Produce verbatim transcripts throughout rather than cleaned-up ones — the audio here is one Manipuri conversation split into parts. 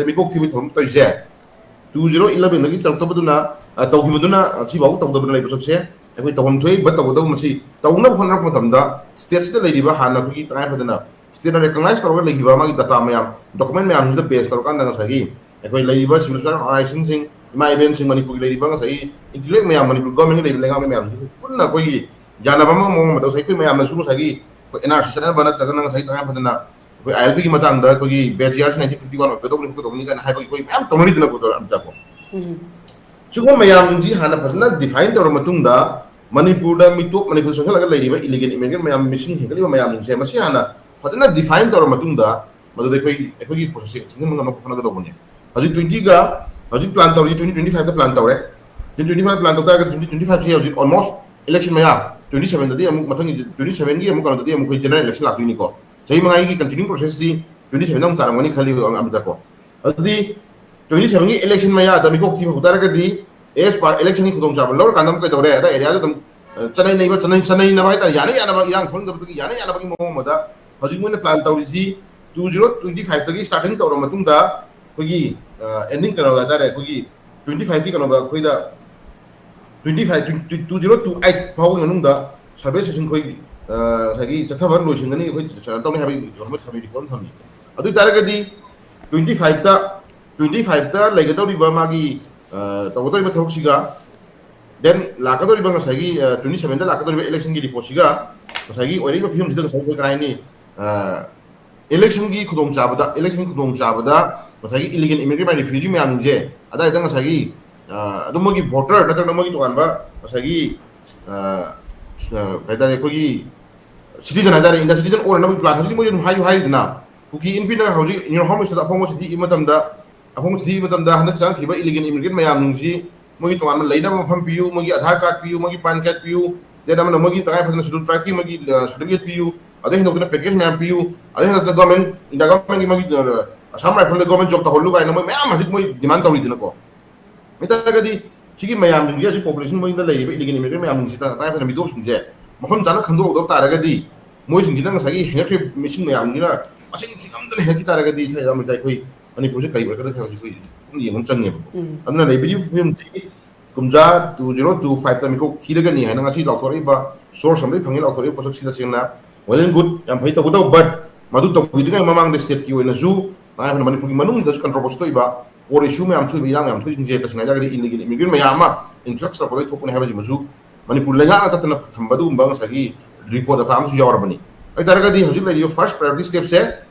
ꯃꯤꯀꯣꯛ ꯊꯤꯕꯒꯤ ꯊꯧꯔꯝ ꯇꯧꯔꯤꯁꯦ two zero eleven ꯗꯒꯤ ꯇꯧꯔꯛꯇꯕꯗꯨꯅ, ꯑ, ꯇꯧꯈꯤꯕꯗꯨꯅ, ꯑ, ꯁꯤꯐꯥꯎ ꯇꯧꯗꯕ ꯂꯩꯕ ꯁꯛꯁꯦ ꯑꯩꯈꯣꯏ ꯇꯧꯐꯝ ꯊꯣꯛꯏ꯫ But ꯇꯧꯒꯗꯕ ꯃꯁꯤ ꯇꯧꯅꯕ ꯍꯣꯠꯅꯔꯛꯄ ꯃꯇꯝꯗ state ꯁꯤꯗ ꯂꯩꯔꯤꯕ ꯍꯥꯟꯅ ꯑꯩꯈꯣꯏꯒꯤ ꯇꯉꯥꯏ ꯐꯗꯅ state ꯅ recognize ꯇꯧꯔꯒ ꯂꯩꯈꯤꯕ ꯃꯥꯒꯤ data ꯃꯌꯥꯝ, document ꯃꯌꯥꯝꯁꯤꯗ base ꯇꯧꯔꯀꯥꯟꯗ ꯉꯁꯥꯏꯒꯤ ꯑꯩꯈꯣꯏ ꯂꯩꯔꯤꯕ civil society organization ꯁꯤꯡ, ꯏꯃꯥ ꯏꯕꯦꯟꯁꯤꯡ, ꯃꯅꯤꯄꯨꯔꯒꯤ ꯂꯩꯔꯤꯕ ꯉꯁꯥꯏꯒꯤ intellect ꯃꯌꯥꯝ, ꯃꯅꯤꯄꯨꯔ government ꯀꯤ ꯂꯩꯔꯤꯕ ꯂꯩꯉꯥꯛ ꯃꯌꯥꯝꯁꯤꯡ ꯄꯨꯟꯅ ꯑꯩꯈꯣꯏꯒꯤ ꯌꯥꯅꯕ ꯑꯃ ꯃꯑꯣꯡ ꯑꯃ ꯇꯧꯁꯦ꯫ ꯑꯩꯈꯣꯏ ꯃꯌꯥꯝꯅꯁꯨ ꯉꯁꯥꯏꯒꯤ ꯑꯩꯈꯣꯏ N R C ꯆꯠꯅꯕ ꯅꯠꯇ꯭ꯔꯒꯅ ꯉꯁꯥꯏ ꯇꯉꯥꯏ ꯐꯗꯅ ꯑꯩꯈꯣꯏ I L P ꯒꯤ ꯃꯇꯥꯡꯗ ꯑꯩꯈꯣꯏꯒꯤ batch year ꯁꯤ nineteen fifty one ꯑꯣꯏꯒꯗꯧꯕꯅꯤ, ꯈꯣꯠꯀꯗꯧꯕꯅꯤ ꯀꯥꯏꯅ ꯍꯥꯏꯕꯒꯤ ꯑꯩꯈꯣꯏ ꯃꯌꯥꯝ ꯇꯧꯅꯔꯤꯗꯅꯀꯣ, ꯑꯃꯤꯇꯥꯕꯣ꯫ ꯎꯝ꯫ ꯁꯤꯒꯨꯝꯕ ꯃꯌꯥꯝꯁꯤ ꯍꯥꯟꯅ ꯐꯖꯅ define ꯇꯧꯔꯕ ꯃꯇꯨꯡꯗ, ꯃꯅꯤꯄꯨꯔꯗ ꯃꯤꯇꯣꯞ, ꯃꯅꯤꯄꯨꯔ ꯆꯪꯁꯤꯜꯂꯒ ꯂꯩꯔꯤꯕ illegal immigrant ꯃꯌꯥꯝ, ꯃꯤꯁꯤꯡ ꯍꯦꯟꯒꯠꯂꯤꯕ ꯃꯌꯥꯝꯁꯤꯡꯁꯦ, ꯃꯁꯤ ꯍꯥꯟꯅ ꯐꯖꯅ define ꯇꯧꯔꯕ ꯃꯇꯨꯡꯗ, ꯃꯗꯨꯗ ꯑꯩꯈꯣꯏ, ꯑꯩꯈꯣꯏꯒꯤ process ꯁꯦ ꯆꯪꯁꯤꯟꯕ ꯉꯝꯅꯕ ꯍꯣꯠꯅꯒꯗꯧꯕꯅꯤ꯫ ꯍꯧꯖꯤꯛ twenty ꯒ, ꯍꯧꯖꯤꯛ plan ꯇꯧꯔꯤꯁꯤ twenty twenty five ꯇ plan ꯇꯧꯔꯦ꯫ Twenty twenty five plan ꯇꯧ ꯇꯥꯔꯒꯗꯤ, twenty twenty five ꯁꯤ ꯍꯧꯖꯤꯛ almost election ꯃꯌꯥ, twenty seven ꯗꯗꯤ ꯑꯃꯨꯛ, ꯃꯊꯪꯒꯤ twenty seven ꯒꯤ ꯑꯃꯨꯛ ꯀꯩꯅꯣꯗꯗꯤ ꯑꯃꯨꯛ ꯑꯩꯈꯣꯏ general election ꯂꯥꯛꯇꯣꯏꯅꯤꯀꯣ꯫ ꯆꯍꯤ ꯃꯉꯥꯒꯤ continuing process ꯁꯤ twenty seven ꯗ ꯑꯃꯨꯛ ꯇꯥꯔꯝꯒꯅꯤ ꯈꯜꯂꯤ, ꯑꯃꯤꯇꯥꯕꯣ꯫ ꯑꯗꯨꯗꯤ twenty seven ꯒꯤ election ꯃꯌꯥꯗ ꯃꯤꯀꯣꯛ ꯊꯤꯕ ꯍꯧ ꯇꯥꯔꯒꯗꯤ, as per election ꯒꯤ ꯈꯨꯗꯣꯡꯆꯥꯕ ꯂꯧꯔꯀꯥꯟꯗ ꯑꯃꯨꯛ ꯀꯩꯗꯧꯔꯦ? ꯑꯗ area ꯗ ꯑꯗꯨꯝ, ꯑ, ꯆꯠꯅꯩꯅꯩꯕ, ꯆꯠꯅꯩ-, ꯆꯠꯅꯩꯅꯕ ꯍꯥꯏꯇꯥꯔꯦ, ꯌꯥꯅ ꯌꯥꯅꯕ, ꯏꯔꯥꯡ ꯊꯣꯛꯍꯟꯗꯕꯗꯒꯤ ꯌꯥꯅ ꯌꯥꯅꯕꯒꯤ ꯃꯑꯣꯡ ꯑꯃꯗ ꯍꯧꯖꯤꯛ ꯃꯣꯏꯅ plan ꯇꯧꯔꯤꯁꯤ two zero twenty five ꯇꯒꯤ starting ꯇꯧꯔ ꯃꯇꯨꯡꯗ ꯑꯩꯈꯣꯏꯒꯤ, ꯑ, ending ꯀꯩꯅꯣ ꯍꯥꯏꯇꯥꯔꯦ, ꯑꯩꯈꯣꯏꯒꯤ twenty five ꯀꯤ ꯀꯩꯅꯣꯗ ꯑꯩꯈꯣꯏꯗ twenty five, two zero two eight ꯐꯥꯎꯕꯒꯤ ꯃꯅꯨꯡꯗ survey session ꯑꯩꯈꯣꯏ, ꯑ, ꯉꯁꯥꯏꯒꯤ ꯆꯠꯊꯕ ꯂꯣꯏꯁꯤꯟꯒꯅꯤ, ꯑꯩꯈꯣꯏ ꯀꯩꯅꯣ ꯇꯧꯅꯤ ꯍꯥꯏꯕꯒꯤ ꯀꯩꯅꯣ ꯊꯝꯃꯤ, report ꯑꯃ ꯊꯝꯃꯤ꯫ ꯑꯗꯨ ꯑꯣꯏ ꯇꯥꯔꯒꯗꯤ twenty five ꯇ, twenty five ꯇ ꯂꯩꯒꯗꯧꯔꯤꯕ ꯃꯥꯒꯤ, ꯑ, ꯇꯧꯒꯗꯧꯔꯤꯕ ꯊꯕꯛꯁꯤꯒ, then ꯂꯥꯛꯀꯗꯧꯔꯤꯕ ꯉꯁꯥꯏꯒꯤ, ꯑ, twenty seven ꯗ ꯂꯥꯛꯀꯗꯧꯔꯤꯕ election ꯒꯤ report ꯁꯤꯒ ꯉꯁꯥꯏꯒꯤ ꯑꯣꯏꯔꯛꯏꯕ ꯐꯤꯕꯝꯁꯤꯗ ꯉꯁꯥꯏ ꯑꯩꯈꯣꯏ ꯀꯔꯤ ꯍꯥꯏꯅꯤ, ꯑ, election ꯒꯤ ꯈꯨꯗꯣꯡꯆꯥꯕꯗ, election ꯒꯤ ꯈꯨꯗꯣꯡꯆꯥꯕꯗ ꯉꯁꯥꯏꯒꯤ illegal immigrant refugee ꯃꯌꯥꯝꯁꯦ ꯑꯗꯥꯏꯗ ꯉꯁꯥꯏꯒꯤ, ꯑ, ꯑꯗꯨꯝ ꯃꯣꯏꯒꯤ voter ꯅꯠꯇ꯭ꯔꯒꯅ ꯃꯣꯏꯒꯤ ꯇꯣꯉꯥꯟꯕ ꯉꯁꯥꯏꯒꯤ, ꯑ, ꯑ, ꯀꯩ ꯍꯥꯏꯇꯥꯔꯦ, ꯑꯩꯈꯣꯏꯒꯤ citizen ꯍꯥꯏꯇꯥꯔꯦ, India citizen ꯑꯣꯏꯅꯕꯒꯤ plan ꯍꯧꯖꯤꯛ ꯃꯣꯏꯁꯨ ꯑꯗꯨꯝ ꯍꯥꯏꯁꯨ ꯍꯥꯏꯔꯤꯗꯅ, ꯀꯨꯀꯤ ꯏꯟꯐꯤꯅ ꯍꯧꯖꯤꯛ New Home Minister ꯗ ꯑꯐꯣꯡꯕ ꯆꯤꯊꯤ ꯏꯕ ꯃꯇꯝꯗ, ꯑꯐꯣꯡꯕ ꯆꯤꯊꯤ ꯏꯕ ꯃꯇꯝꯗ ꯍꯟꯗꯛ ꯆꯪꯉꯛꯈꯤꯕ illegal immigrant ꯃꯌꯥꯝꯁꯤ ꯃꯣꯏꯒꯤ ꯇꯣꯉꯥꯟꯕ ꯂꯩꯅꯕ ꯃꯐꯝ ꯄꯤꯌꯨ, ꯃꯣꯏꯒꯤ Aadhaar card ꯄꯤꯌꯨ, ꯃꯣꯏꯒꯤ PAN card ꯄꯤꯌꯨ, then ꯑꯃꯅ ꯃꯣꯏꯒꯤ ꯇꯉꯥꯏ ꯐꯗꯅ Scheduled Tribe ꯀꯤ ꯃꯣꯏꯒꯤ, ꯑ, certificate ꯄꯤꯌꯨ, ꯑꯗꯩ ꯍꯦꯟꯗꯣꯛꯇꯅ package ꯃꯌꯥꯝ ꯄꯤꯌꯨ, ꯑꯗꯩ ꯍꯦꯟꯗꯣꯛꯇꯅ government, India government ꯀꯤ ꯃꯣꯏꯒꯤ, ꯑ, Assam Rifle ꯗ government job ꯇꯧꯍꯜꯂꯨ ꯀꯥꯏꯅ ꯃꯣꯏ ꯃꯌꯥꯝ ꯍꯧꯖꯤꯛ ꯃꯣꯏ demand ꯇꯧꯔꯤꯗꯅꯀꯣ꯫ ꯑꯗꯨ ꯇꯥꯔꯒꯗꯤ ꯁꯤꯒꯤ ꯃꯌꯥꯝꯁꯤꯡꯁꯦ ꯍꯧꯖꯤꯛ population ꯃꯣꯏꯗ ꯂꯩꯔꯤꯕ illegal immigrant ꯃꯌꯥꯝꯁꯤꯗ ꯇꯉꯥꯏ ꯐꯗꯅ ꯃꯤꯇꯣꯞꯁꯤꯡꯁꯦ ꯃꯐꯝ ꯆꯥꯅ ꯈꯟꯗꯣꯛꯍꯧꯗꯕ ꯇꯥꯔꯒꯗꯤ, ꯃꯣꯏꯁꯤꯡꯁꯤꯅ ꯉꯁꯥꯏꯒꯤ ꯍꯦꯟꯒꯠꯈ꯭ꯔꯤꯕ ꯃꯤꯁꯤꯡ ꯃꯌꯥꯝꯁꯤꯅ ꯃꯁꯤꯡ ꯊꯤꯉꯝꯗꯅ ꯍꯦꯟꯒꯠꯈꯤ ꯇꯥꯔꯒꯗꯤ, ꯁ꯭ꯋꯥꯏꯗ ꯑꯃꯨꯛꯇ ꯑꯩꯈꯣꯏ ꯃꯅꯤꯄꯨꯔꯁꯦ ꯀꯔꯤ ꯑꯣꯏꯔꯛꯀꯗꯒꯦ ꯍꯥꯏꯕꯁꯤ ꯑꯩꯈꯣꯏ ꯑꯗꯨꯝ ꯌꯦꯡꯕ ꯑꯃ ꯆꯪꯉꯦꯕꯀꯣ꯫ ꯎꯝ꯫ ꯑꯗꯨꯅ ꯂꯩꯕꯤꯔꯤꯕ ꯐꯤꯕꯝꯁꯤ ꯀꯨꯝꯖꯥ, two zero two five ꯇ ꯃꯤꯀꯣꯛ ꯊꯤꯔꯒꯅꯤ ꯍꯥꯏꯅ ꯉꯁꯤ ꯂꯥꯎꯊꯣꯔꯛꯏꯕ source ꯑꯃꯗꯒꯤ ꯐꯪꯉꯤ ꯂꯥꯎꯊꯣꯔꯛꯏꯕ ꯄꯣꯠꯁꯛꯁꯤ ꯇꯁꯦꯡꯅ well and good, ꯌꯥꯝ ꯐꯩ, ꯇꯧꯒꯗꯧꯕ, but ꯃꯗꯨ ꯇꯧꯕꯤꯗ꯭ꯔꯤꯉꯩ ꯃꯃꯥꯡꯗ state ꯀꯤ ꯑꯣꯏꯅꯁꯨ ꯇꯉꯥꯏ ꯐꯗꯅ ꯃꯅꯤꯄꯨꯔꯒꯤ ꯃꯅꯨꯡꯁꯤꯗꯁꯨ controversy ꯊꯣꯛꯏꯕ core issue ꯃꯌꯥꯝ ꯊꯣꯛꯏꯕ, ꯏꯔꯥꯡ ꯃꯌꯥꯝ ꯊꯣꯛꯏꯁꯤꯡꯁꯦ ꯇꯁꯦꯡꯅ ꯍꯥꯏꯔꯒꯗꯤ illegal immigrant ꯃꯌꯥꯝ ꯑꯃ influx ꯇꯧꯔꯛꯄꯗꯒꯤ ꯊꯣꯛꯄꯅꯤ ꯍꯥꯏꯕꯁꯤꯃꯁꯨ ꯃꯅꯤꯄꯨꯔ ꯂꯩꯉꯥꯛꯅ ꯇꯠꯇꯅ ꯊꯝꯕ ꯑꯗꯨꯒꯨꯝꯕ ꯉꯁꯥꯏꯒꯤ report data ꯑꯃꯁꯨ ꯌꯥꯎꯔꯕꯅꯤ꯫ ꯍꯥꯏ ꯇꯥꯔꯒꯗꯤ ꯍꯧꯖꯤꯛ ꯂꯩꯔꯤꯕ first priority step ꯁꯦ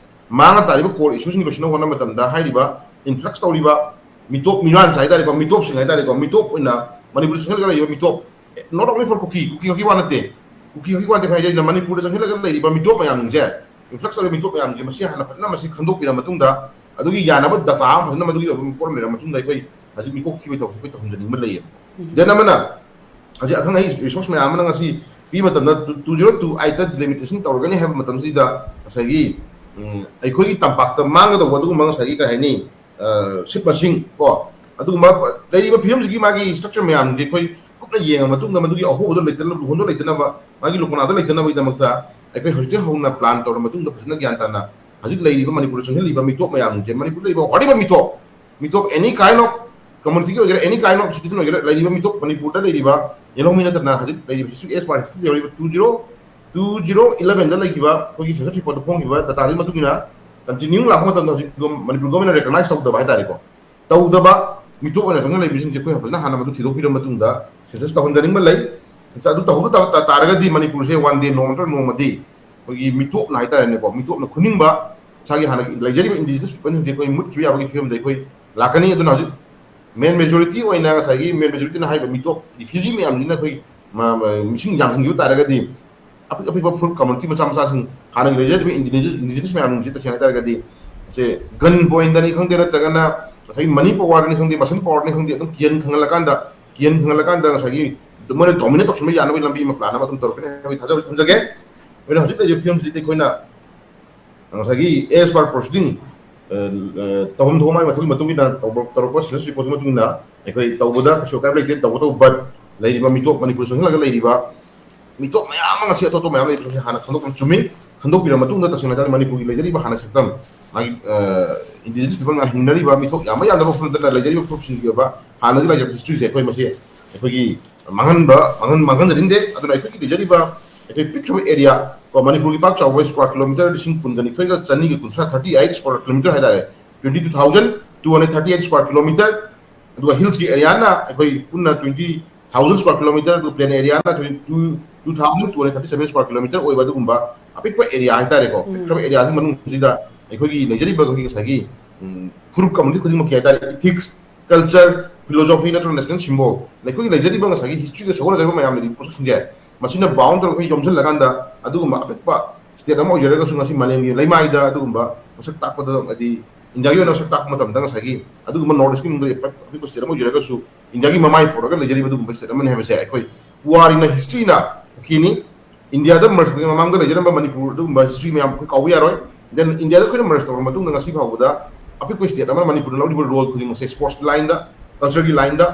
ꯃꯥꯡꯉ ꯇꯥꯔꯤꯕ core issue ꯁꯤꯡ ꯂꯣꯏꯁꯤꯟꯅꯕ ꯍꯣꯠꯅꯕ ꯃꯇꯝꯗ ꯍꯥꯏꯔꯤꯕ influx ꯇꯧꯔꯤꯕ ꯃꯤꯇꯣꯞ ꯃꯤꯔꯥꯟꯁ ꯍꯥꯏ ꯇꯥꯔꯦꯀꯣ, ꯃꯤꯇꯣꯞꯁꯤꯡ ꯍꯥꯏ ꯇꯥꯔꯦꯀꯣ, ꯃꯤꯇꯣꯞ ꯑꯣꯏꯅ ꯃꯅꯤꯄꯨꯔꯗ ꯆꯪꯁꯤꯜꯂꯒ ꯂꯩꯔꯤꯕ ꯃꯤꯇꯣꯞ, not only for ꯀꯨꯀꯤ, ꯀꯨꯀꯤ ꯈꯛꯀꯤ ꯋꯥ ꯅꯠꯇꯦ, ꯀꯨꯀꯤ ꯈꯛꯀꯤ ꯋꯥ ꯅꯠꯇꯦ ꯍꯥꯏꯖꯩ, ꯃꯅꯤꯄꯨꯔꯗ ꯆꯪꯁꯤꯜꯂꯒ ꯂꯩꯔꯤꯕ ꯃꯤꯇꯣꯞ ꯃꯌꯥꯝꯁꯤꯡꯁꯦ, influx ꯇꯧꯔꯤꯕ ꯃꯤꯇꯣꯞ ꯃꯌꯥꯝꯁꯦ, ꯃꯁꯤ ꯍꯥꯟꯅ ꯐꯖꯅ ꯃꯁꯤ ꯈꯪꯗꯣꯛꯄꯤꯔ ꯃꯇꯨꯡꯗ, ꯑꯗꯨꯒꯤ ꯌꯥꯅꯕ data ꯑꯃ ꯐꯖꯅ ꯃꯗꯨꯒꯤ ꯑꯗꯨꯝ ꯄꯣꯠ ꯑꯃ ꯂꯩꯔ ꯃꯇꯨꯡꯗ ꯑꯩꯈꯣꯏ ꯍꯧꯖꯤꯛ ꯃꯤꯀꯣꯛ ꯊꯤꯕꯒꯤ ꯊꯕꯛꯁꯦ ꯑꯩꯈꯣꯏ ꯇꯧꯍꯟꯖꯅꯤꯡꯕ ꯂꯩꯌꯦꯕ꯫ Then ꯑꯃꯅ ꯍꯧꯖꯤꯛ ꯑꯈꯪ ꯑꯍꯩ resource ꯃꯌꯥꯝ ꯑꯃꯅ ꯉꯁꯤ ꯄꯤꯕ ꯃꯇꯝꯗ two zero two eight ꯇ delimitation ꯇꯧꯔꯒꯅꯤ ꯍꯥꯏꯕ ꯃꯇꯝꯁꯤꯗ ꯉꯁꯥꯏꯒꯤ, ꯎꯝ, ꯑꯩꯈꯣꯏꯒꯤ ꯇꯝꯄꯥꯛꯇ ꯃꯥꯡꯒꯗꯧꯕ ꯑꯗꯨꯒꯨꯝꯕ ꯉꯁꯥꯏꯒꯤ ꯀꯔꯤ ꯍꯥꯏꯅꯤ, ꯑ, seat ꯃꯁꯤꯡ ꯀꯣ, ꯑꯗꯨꯒꯨꯝꯕ ꯂꯩꯔꯤꯕ ꯐꯤꯕꯝꯁꯤꯒꯤ ꯃꯥꯒꯤ structure ꯃꯌꯥꯝꯁꯦ ꯑꯩꯈꯣꯏ ꯀꯨꯞꯅ ꯌꯦꯡꯉ ꯃꯇꯨꯡꯗ ꯃꯗꯨꯒꯤ ꯑꯍꯣꯕꯗꯣ ꯂꯩꯇꯅꯕ, ꯂꯨꯍꯣꯡꯗꯣ ꯂꯩꯇꯅꯕ, ꯃꯥꯒꯤ ꯂꯨꯀꯣꯅꯥꯗꯣ ꯂꯩꯇꯅꯕꯒꯤꯗꯃꯛꯇ ꯑꯩꯈꯣꯏ ꯍꯧꯖꯤꯛꯇꯤ ꯍꯧꯅ plan ꯇꯧꯔ ꯃꯇꯨꯡꯗ ꯐꯖꯅ ꯒ꯭ꯌꯥꯟ ꯇꯥꯅ ꯍꯧꯖꯤꯛ ꯂꯩꯔꯤꯕ ꯃꯅꯤꯄꯨꯔꯗ ꯆꯪꯁꯤꯜꯂꯤꯕ ꯃꯤꯇꯣꯞ ꯃꯌꯥꯝꯁꯦ, ꯃꯅꯤꯄꯨꯔꯗ ꯂꯩꯔꯤꯕ whatever ꯃꯤꯇꯣꯞ, ꯃꯤꯇꯣꯞ any kind of community ꯒꯤ ꯑꯣꯏꯒꯦꯔꯥ, any kind of citizen ꯑꯣꯏꯒꯦꯔꯥ, ꯂꯩꯔꯤꯕ ꯃꯤꯇꯣꯞ ꯃꯅꯤꯄꯨꯔꯗ ꯂꯩꯔꯤꯕ ꯌꯦꯜꯍꯧꯃꯤ ꯅꯠꯇꯅ ꯍꯧꯖꯤꯛ ꯂꯩꯔꯤꯕ history, as per history ꯂꯩꯍꯧꯔꯤꯕ two zero two zero eleven ꯗ ꯂꯩꯈꯤꯕ ꯑꯩꯈꯣꯏꯒꯤ census report ꯇ ꯐꯣꯡꯈꯤꯕ data ꯗꯨꯒꯤ ꯃꯇꯨꯡ ꯏꯟꯅ continue ꯂꯥꯛꯄ ꯃꯇꯝꯗ ꯍꯧꯖꯤꯛ ꯃꯅꯤꯄꯨꯔ government ꯅ recognize ꯇꯧꯗꯕ ꯍꯥꯏꯇꯥꯔꯦꯀꯣ, ꯇꯧꯗꯕ ꯃꯤꯇꯣꯞ ꯑꯣꯏꯅ ꯆꯪꯁꯤꯜꯂꯛꯂꯤꯕꯁꯤꯡꯁꯦ ꯑꯩꯈꯣꯏ ꯐꯖꯅ ꯍꯥꯟꯅ ꯃꯗꯨ ꯊꯤꯗꯣꯛꯄꯤꯔꯕ ꯃꯇꯨꯡꯗ census ꯇꯧꯍꯟꯖꯅꯤꯡꯕ ꯂꯩ꯫ ꯑꯗꯨ ꯇꯧꯍꯧꯗ ꯇꯥ-, ꯇꯥ-, ꯇꯥꯔꯒꯗꯤ ꯃꯅꯤꯄꯨꯔꯁꯦ one day ꯅꯣꯡꯃ ꯅꯠꯇ꯭ꯔꯒ ꯅꯣꯡꯃꯗꯤ ꯑꯩꯈꯣꯏꯒꯤ ꯃꯤꯇꯣꯞꯅ ꯍꯥꯏꯇꯥꯔꯦꯅꯦꯀꯣ, ꯃꯤꯇꯣꯞꯅ ꯈꯨꯅꯤꯡꯕ ꯏꯁꯥꯒꯤ ꯍꯥꯟꯅꯒꯤ ꯂꯩꯖꯔꯤꯕ indigenous people ꯁꯤꯡꯁꯦ ꯑꯩꯈꯣꯏ ꯃꯨꯠꯈꯤꯕ ꯌꯥꯕꯒꯤ ꯐꯤꯕꯝꯗ ꯑꯩꯈꯣꯏ ꯂꯥꯛꯀꯅꯤ꯫ ꯑꯗꯨꯅ ꯍꯧꯖꯤꯛ main majority ꯑꯣꯏꯅ ꯉꯁꯥꯏꯒꯤ main majority ꯅ ꯍꯥꯏꯔꯤꯕ ꯃꯤꯇꯣꯞ refugee ꯃꯌꯥꯝꯁꯤꯅ ꯑꯩꯈꯣꯏ ꯃ-, ꯃ-, ꯃꯤꯁꯤꯡ ꯌꯥꯝꯁꯤꯟꯈꯤꯕ ꯇꯥꯔꯒꯗꯤ ꯑꯄꯤꯛ ꯑꯄꯤꯛꯄ full community ꯃꯆꯥ ꯃꯆꯥꯁꯤꯡ ꯍꯥꯟꯅꯒꯤ ꯂꯩꯖꯔꯤꯕ indigenous, indigenous ꯃꯌꯥꯝꯁꯤ ꯇꯁꯦꯡꯅ ꯍꯥꯏꯇꯥꯔꯒꯗꯤ ꯁꯦ gun point ꯅꯤ ꯈꯪꯗꯦ, ꯅꯠꯇ꯭ꯔꯒꯅ ꯉꯁꯥꯏꯒꯤ money power ꯅꯤ ꯈꯪꯗꯦ, muscle power ꯅꯤ ꯈꯪꯗꯦ, ꯑꯗꯨꯝ ꯀꯤꯍꯟ ꯈꯪꯍꯜꯂꯀꯥꯟꯗ, ꯀꯤꯍꯟ ꯈꯪꯍꯜꯂꯀꯥꯟꯗ ꯉꯁꯥꯏꯒꯤ ꯃꯣꯏꯅ dominate ꯇꯧꯁꯤꯟꯕ ꯌꯥꯅꯕꯒꯤ ꯂꯝꯕꯤ ꯑꯃ plan ꯑꯃ ꯑꯗꯨꯝ ꯇꯧꯔꯛꯀꯅꯤ ꯍꯥꯏꯕꯒꯤ ꯊꯥꯖꯕ ꯊꯝꯖꯒꯦ꯫ ꯑꯩꯈꯣꯏꯅ ꯍꯧꯖꯤꯛ ꯂꯩꯔꯤꯕ ꯐꯤꯕꯝꯁꯤꯗꯤ ꯑꯩꯈꯣꯏꯅ ꯉꯁꯥꯏꯒꯤ as per proceeding, ꯑ, ꯑ, ꯇꯧꯐꯝ ꯊꯣꯛꯄ ꯃꯥꯒꯤ ꯃꯊꯧꯒꯤ ꯃꯇꯨꯡ ꯏꯟꯅ ꯇꯧꯕ-, ꯇꯧꯔꯛꯄ census report ꯀꯤ ꯃꯇꯨꯡ ꯏꯟꯅ ꯑꯩꯈꯣꯏ ꯇꯧꯕꯗ ꯀꯩꯁꯨ ꯑꯀꯥꯏꯕ ꯂꯩꯇꯦ, ꯇꯧꯕꯇꯕꯨ, but ꯂꯩꯔꯤꯕ ꯃꯤꯇꯣꯞ, ꯃꯅꯤꯄꯨꯔ ꯆꯪꯁꯤꯜꯂꯒ ꯂꯩꯔꯤꯕ ꯃꯤꯇꯣꯞ ꯃꯌꯥꯝ ꯑꯃ ꯉꯁꯤ ꯑꯇꯣꯞꯄ ꯃꯌꯥꯝ ꯂꯩꯕꯁꯦ ꯍꯥꯟꯅ ꯈꯪꯗꯣꯛꯄ ꯆꯨꯝꯃꯤ꯫ ꯈꯪꯗꯣꯛꯄꯤꯔ ꯃꯇꯨꯡꯗ ꯇꯁꯦꯡꯅ ꯍꯥꯏꯇꯥꯔꯗꯤ ꯃꯅꯤꯄꯨꯔꯒꯤ ꯂꯩꯖꯔꯤꯕ ꯍꯥꯟꯅ ꯁꯛꯇꯝ, ꯃꯥꯒꯤ ꯏꯟꯗꯤꯖꯤꯅꯁ ꯄꯤꯄꯜꯅ ꯍꯤꯡꯅꯔꯤꯕ ꯃꯤꯊꯣꯛ ꯌꯥꯝꯕ ꯌꯥꯝꯗꯕ ꯃꯐꯝꯗ ꯂꯩꯖꯔꯤꯕ ꯐꯨꯔꯨꯞꯁꯤꯡꯒꯤ ꯑꯣꯏꯕ ꯍꯥꯟꯅꯗꯒꯤ ꯂꯩꯖꯔꯛꯄ ꯍꯤꯁꯇ꯭ꯔꯤꯁꯦ ꯑꯩꯈꯣꯏ ꯃꯁꯤ ꯑꯩꯈꯣꯏꯒꯤ ꯃꯥꯡꯍꯟꯕ ꯃꯥꯡꯍꯟ ꯃꯥꯡꯍꯟꯖꯅꯤꯡꯗꯦ꯫ ꯑꯗꯨꯅ ꯑꯩꯈꯣꯏꯒꯤ ꯂꯩꯖꯔꯤꯕ ꯑꯩꯈꯣꯏ ꯄꯤꯛꯈ꯭ꯔꯕ ꯑꯦꯔꯤꯌꯥ ꯀꯣ, ꯃꯅꯤꯄꯨꯔꯒꯤ ꯄꯥꯛ ꯆꯥꯎꯕ ꯁ꯭ꯀ꯭ꯋꯥꯔ ꯀꯤꯂꯣꯃꯤꯇꯔ ꯂꯤꯁꯤꯡ ꯀꯨꯟꯒ ꯅꯤꯊꯣꯏꯒ ꯆꯅꯤꯒ ꯀꯨꯟꯊ꯭ꯔꯥ, ꯊꯥꯔꯇꯤ ꯑꯩꯠ ꯁ꯭ꯀ꯭ꯋꯥꯔ ꯀꯤꯂꯣꯃꯤꯇꯔ ꯍꯥꯏꯇꯥꯔꯦ, twenty two thousand two hundred thirty eight square kilometre. ꯑꯗꯨꯒ ꯍꯤꯜꯁꯀꯤ ꯑꯦꯔꯤꯌꯥꯅ ꯑꯩꯈꯣꯏ ꯄꯨꯟꯅ ꯇ꯭ꯋꯦꯟꯇꯤ ꯊꯥꯎꯖꯟ ꯁ꯭ꯀ꯭ꯋꯥꯔ ꯀꯤꯂꯣꯃꯤꯇꯔ, ꯑꯗꯨꯒ ꯄ꯭ꯂꯦꯟ ꯑꯦꯔꯤꯌꯥꯅ two thousand two hundred thirty seven square kilometre ꯑꯣꯏꯕ ꯑꯗꯨꯒꯨꯝꯕ ꯑꯄꯤꯛꯄ ꯑꯦꯔꯤꯌꯥ ꯍꯥꯏꯇꯥꯔꯦꯀꯣ꯫ ꯎꯝ꯫ ꯄꯤꯛꯈ꯭ꯔꯕ ꯑꯦꯔꯤꯌꯥꯁꯤꯡ ꯃꯅꯨꯡꯁꯤꯗ ꯑꯩꯈꯣꯏꯒꯤ ꯂꯩꯖꯔꯤꯕ ꯑꯩꯈꯣꯏꯒꯤ ꯉꯁꯥꯏꯒꯤ, ꯎꯝ, ꯐꯨꯔꯨꯞ ꯀꯝꯃꯨꯅꯤꯇꯤ ꯈꯨꯗꯤꯡꯃꯛꯀꯤ ꯍꯥꯏꯇꯥꯔꯦ, ꯏꯊꯤꯛꯁ, ꯀꯜꯆꯔ, ꯐꯤꯂꯣꯖꯣꯐꯤ ꯅꯠꯇ꯭ꯔꯒ ꯅꯦꯁꯅꯦꯜ ꯁꯤꯝꯕꯣꯜ, ꯑꯩꯈꯣꯏꯒꯤ ꯂꯩꯖꯔꯤꯕ ꯉꯁꯥꯏꯒꯤ ꯍꯤꯁꯇ꯭ꯔꯤꯒ ꯁꯒꯣꯜꯅꯖꯔꯤꯕ ꯃꯌꯥꯝ ꯂꯩꯔꯤꯕ ꯄꯣꯠꯁꯛꯁꯤꯡꯁꯦ, ꯃꯁꯤꯅ ꯕꯥꯎꯟ ꯇꯧꯔꯒ ꯑꯩꯈꯣꯏ ꯌꯣꯝꯁꯤꯜꯂꯀꯥꯟꯗ ꯑꯗꯨꯒꯨꯝꯕ ꯑꯄꯤꯛꯄ ꯁ꯭ꯇꯦꯠ ꯑꯃ ꯑꯣꯏꯖꯔꯒꯁꯨ ꯉꯁꯤ ꯃꯥꯂꯦꯝꯒꯤ ꯂꯩꯃꯥꯏꯗ ꯑꯗꯨꯒꯨꯝꯕ ꯃꯁꯛ ꯇꯥꯛꯄꯗ, ꯍꯥꯏꯗꯤ ꯏꯟꯗꯤꯌꯥꯒꯤ ꯑꯣꯏꯅ ꯃꯁꯛ ꯇꯥꯛꯄ ꯃꯇꯝꯗ ꯉꯁꯥꯏꯒꯤ ꯑꯗꯨꯒꯨꯝꯕ ꯅꯣꯔꯠ ꯏꯁꯀꯤ ꯃꯅꯨꯡꯗ ꯑꯄꯤꯛꯄ ꯁ꯭ꯇꯦꯠ ꯑꯃ ꯑꯣꯏꯖꯔꯒꯁꯨ ꯏꯟꯗꯤꯌꯥꯒꯤ ꯃꯃꯥꯏ ꯄꯨꯔꯒ ꯂꯩꯖꯔꯤꯕ ꯑꯗꯨꯒꯨꯝꯕ ꯁ꯭ꯇꯦꯠ ꯑꯃꯅꯤ ꯍꯥꯏꯕꯁꯦ ꯑꯩꯈꯣꯏ ꯄꯨꯋꯥꯔꯤꯅ, ꯍꯤꯁꯇ꯭ꯔꯤꯅ ꯇꯥꯛꯄꯤꯅꯤ꯫ ꯏꯟꯗꯤꯌꯥꯗ ꯃꯔꯁ ꯇꯧꯗ꯭ꯔꯤꯉꯩ ꯃꯃꯥꯡꯗ ꯂꯩꯖꯔꯝꯕ ꯃꯅꯤꯄꯨꯔ ꯑꯗꯨꯒꯨꯝꯕ ꯍꯤꯁꯇ꯭ꯔꯤ ꯃꯌꯥꯝ ꯑꯩꯈꯣꯏ ꯀꯥꯎꯕ ꯌꯥꯔꯣꯏ꯫ ꯗꯦꯟ ꯏꯟꯗꯤꯌꯥꯗ ꯑꯩꯈꯣꯏꯅ ꯃꯔꯁ ꯇꯧꯔꯕ ꯃꯇꯨꯡꯗ ꯉꯁꯤ ꯐꯥꯎꯕꯗ ꯑꯄꯤꯛꯄ ꯁ꯭ꯇꯦꯠ ꯑꯃꯅ ꯃꯅꯤꯄꯨꯔꯗ ꯂꯧꯔꯤꯕ ꯔꯣꯜ ꯈꯨꯗꯤꯡꯃꯛꯁꯦ ꯁ꯭ꯄꯣꯔꯠꯁꯀꯤ ꯂꯥꯏꯟꯗ, ꯀꯜꯆꯔꯒꯤ ꯂꯥꯏꯟꯗ,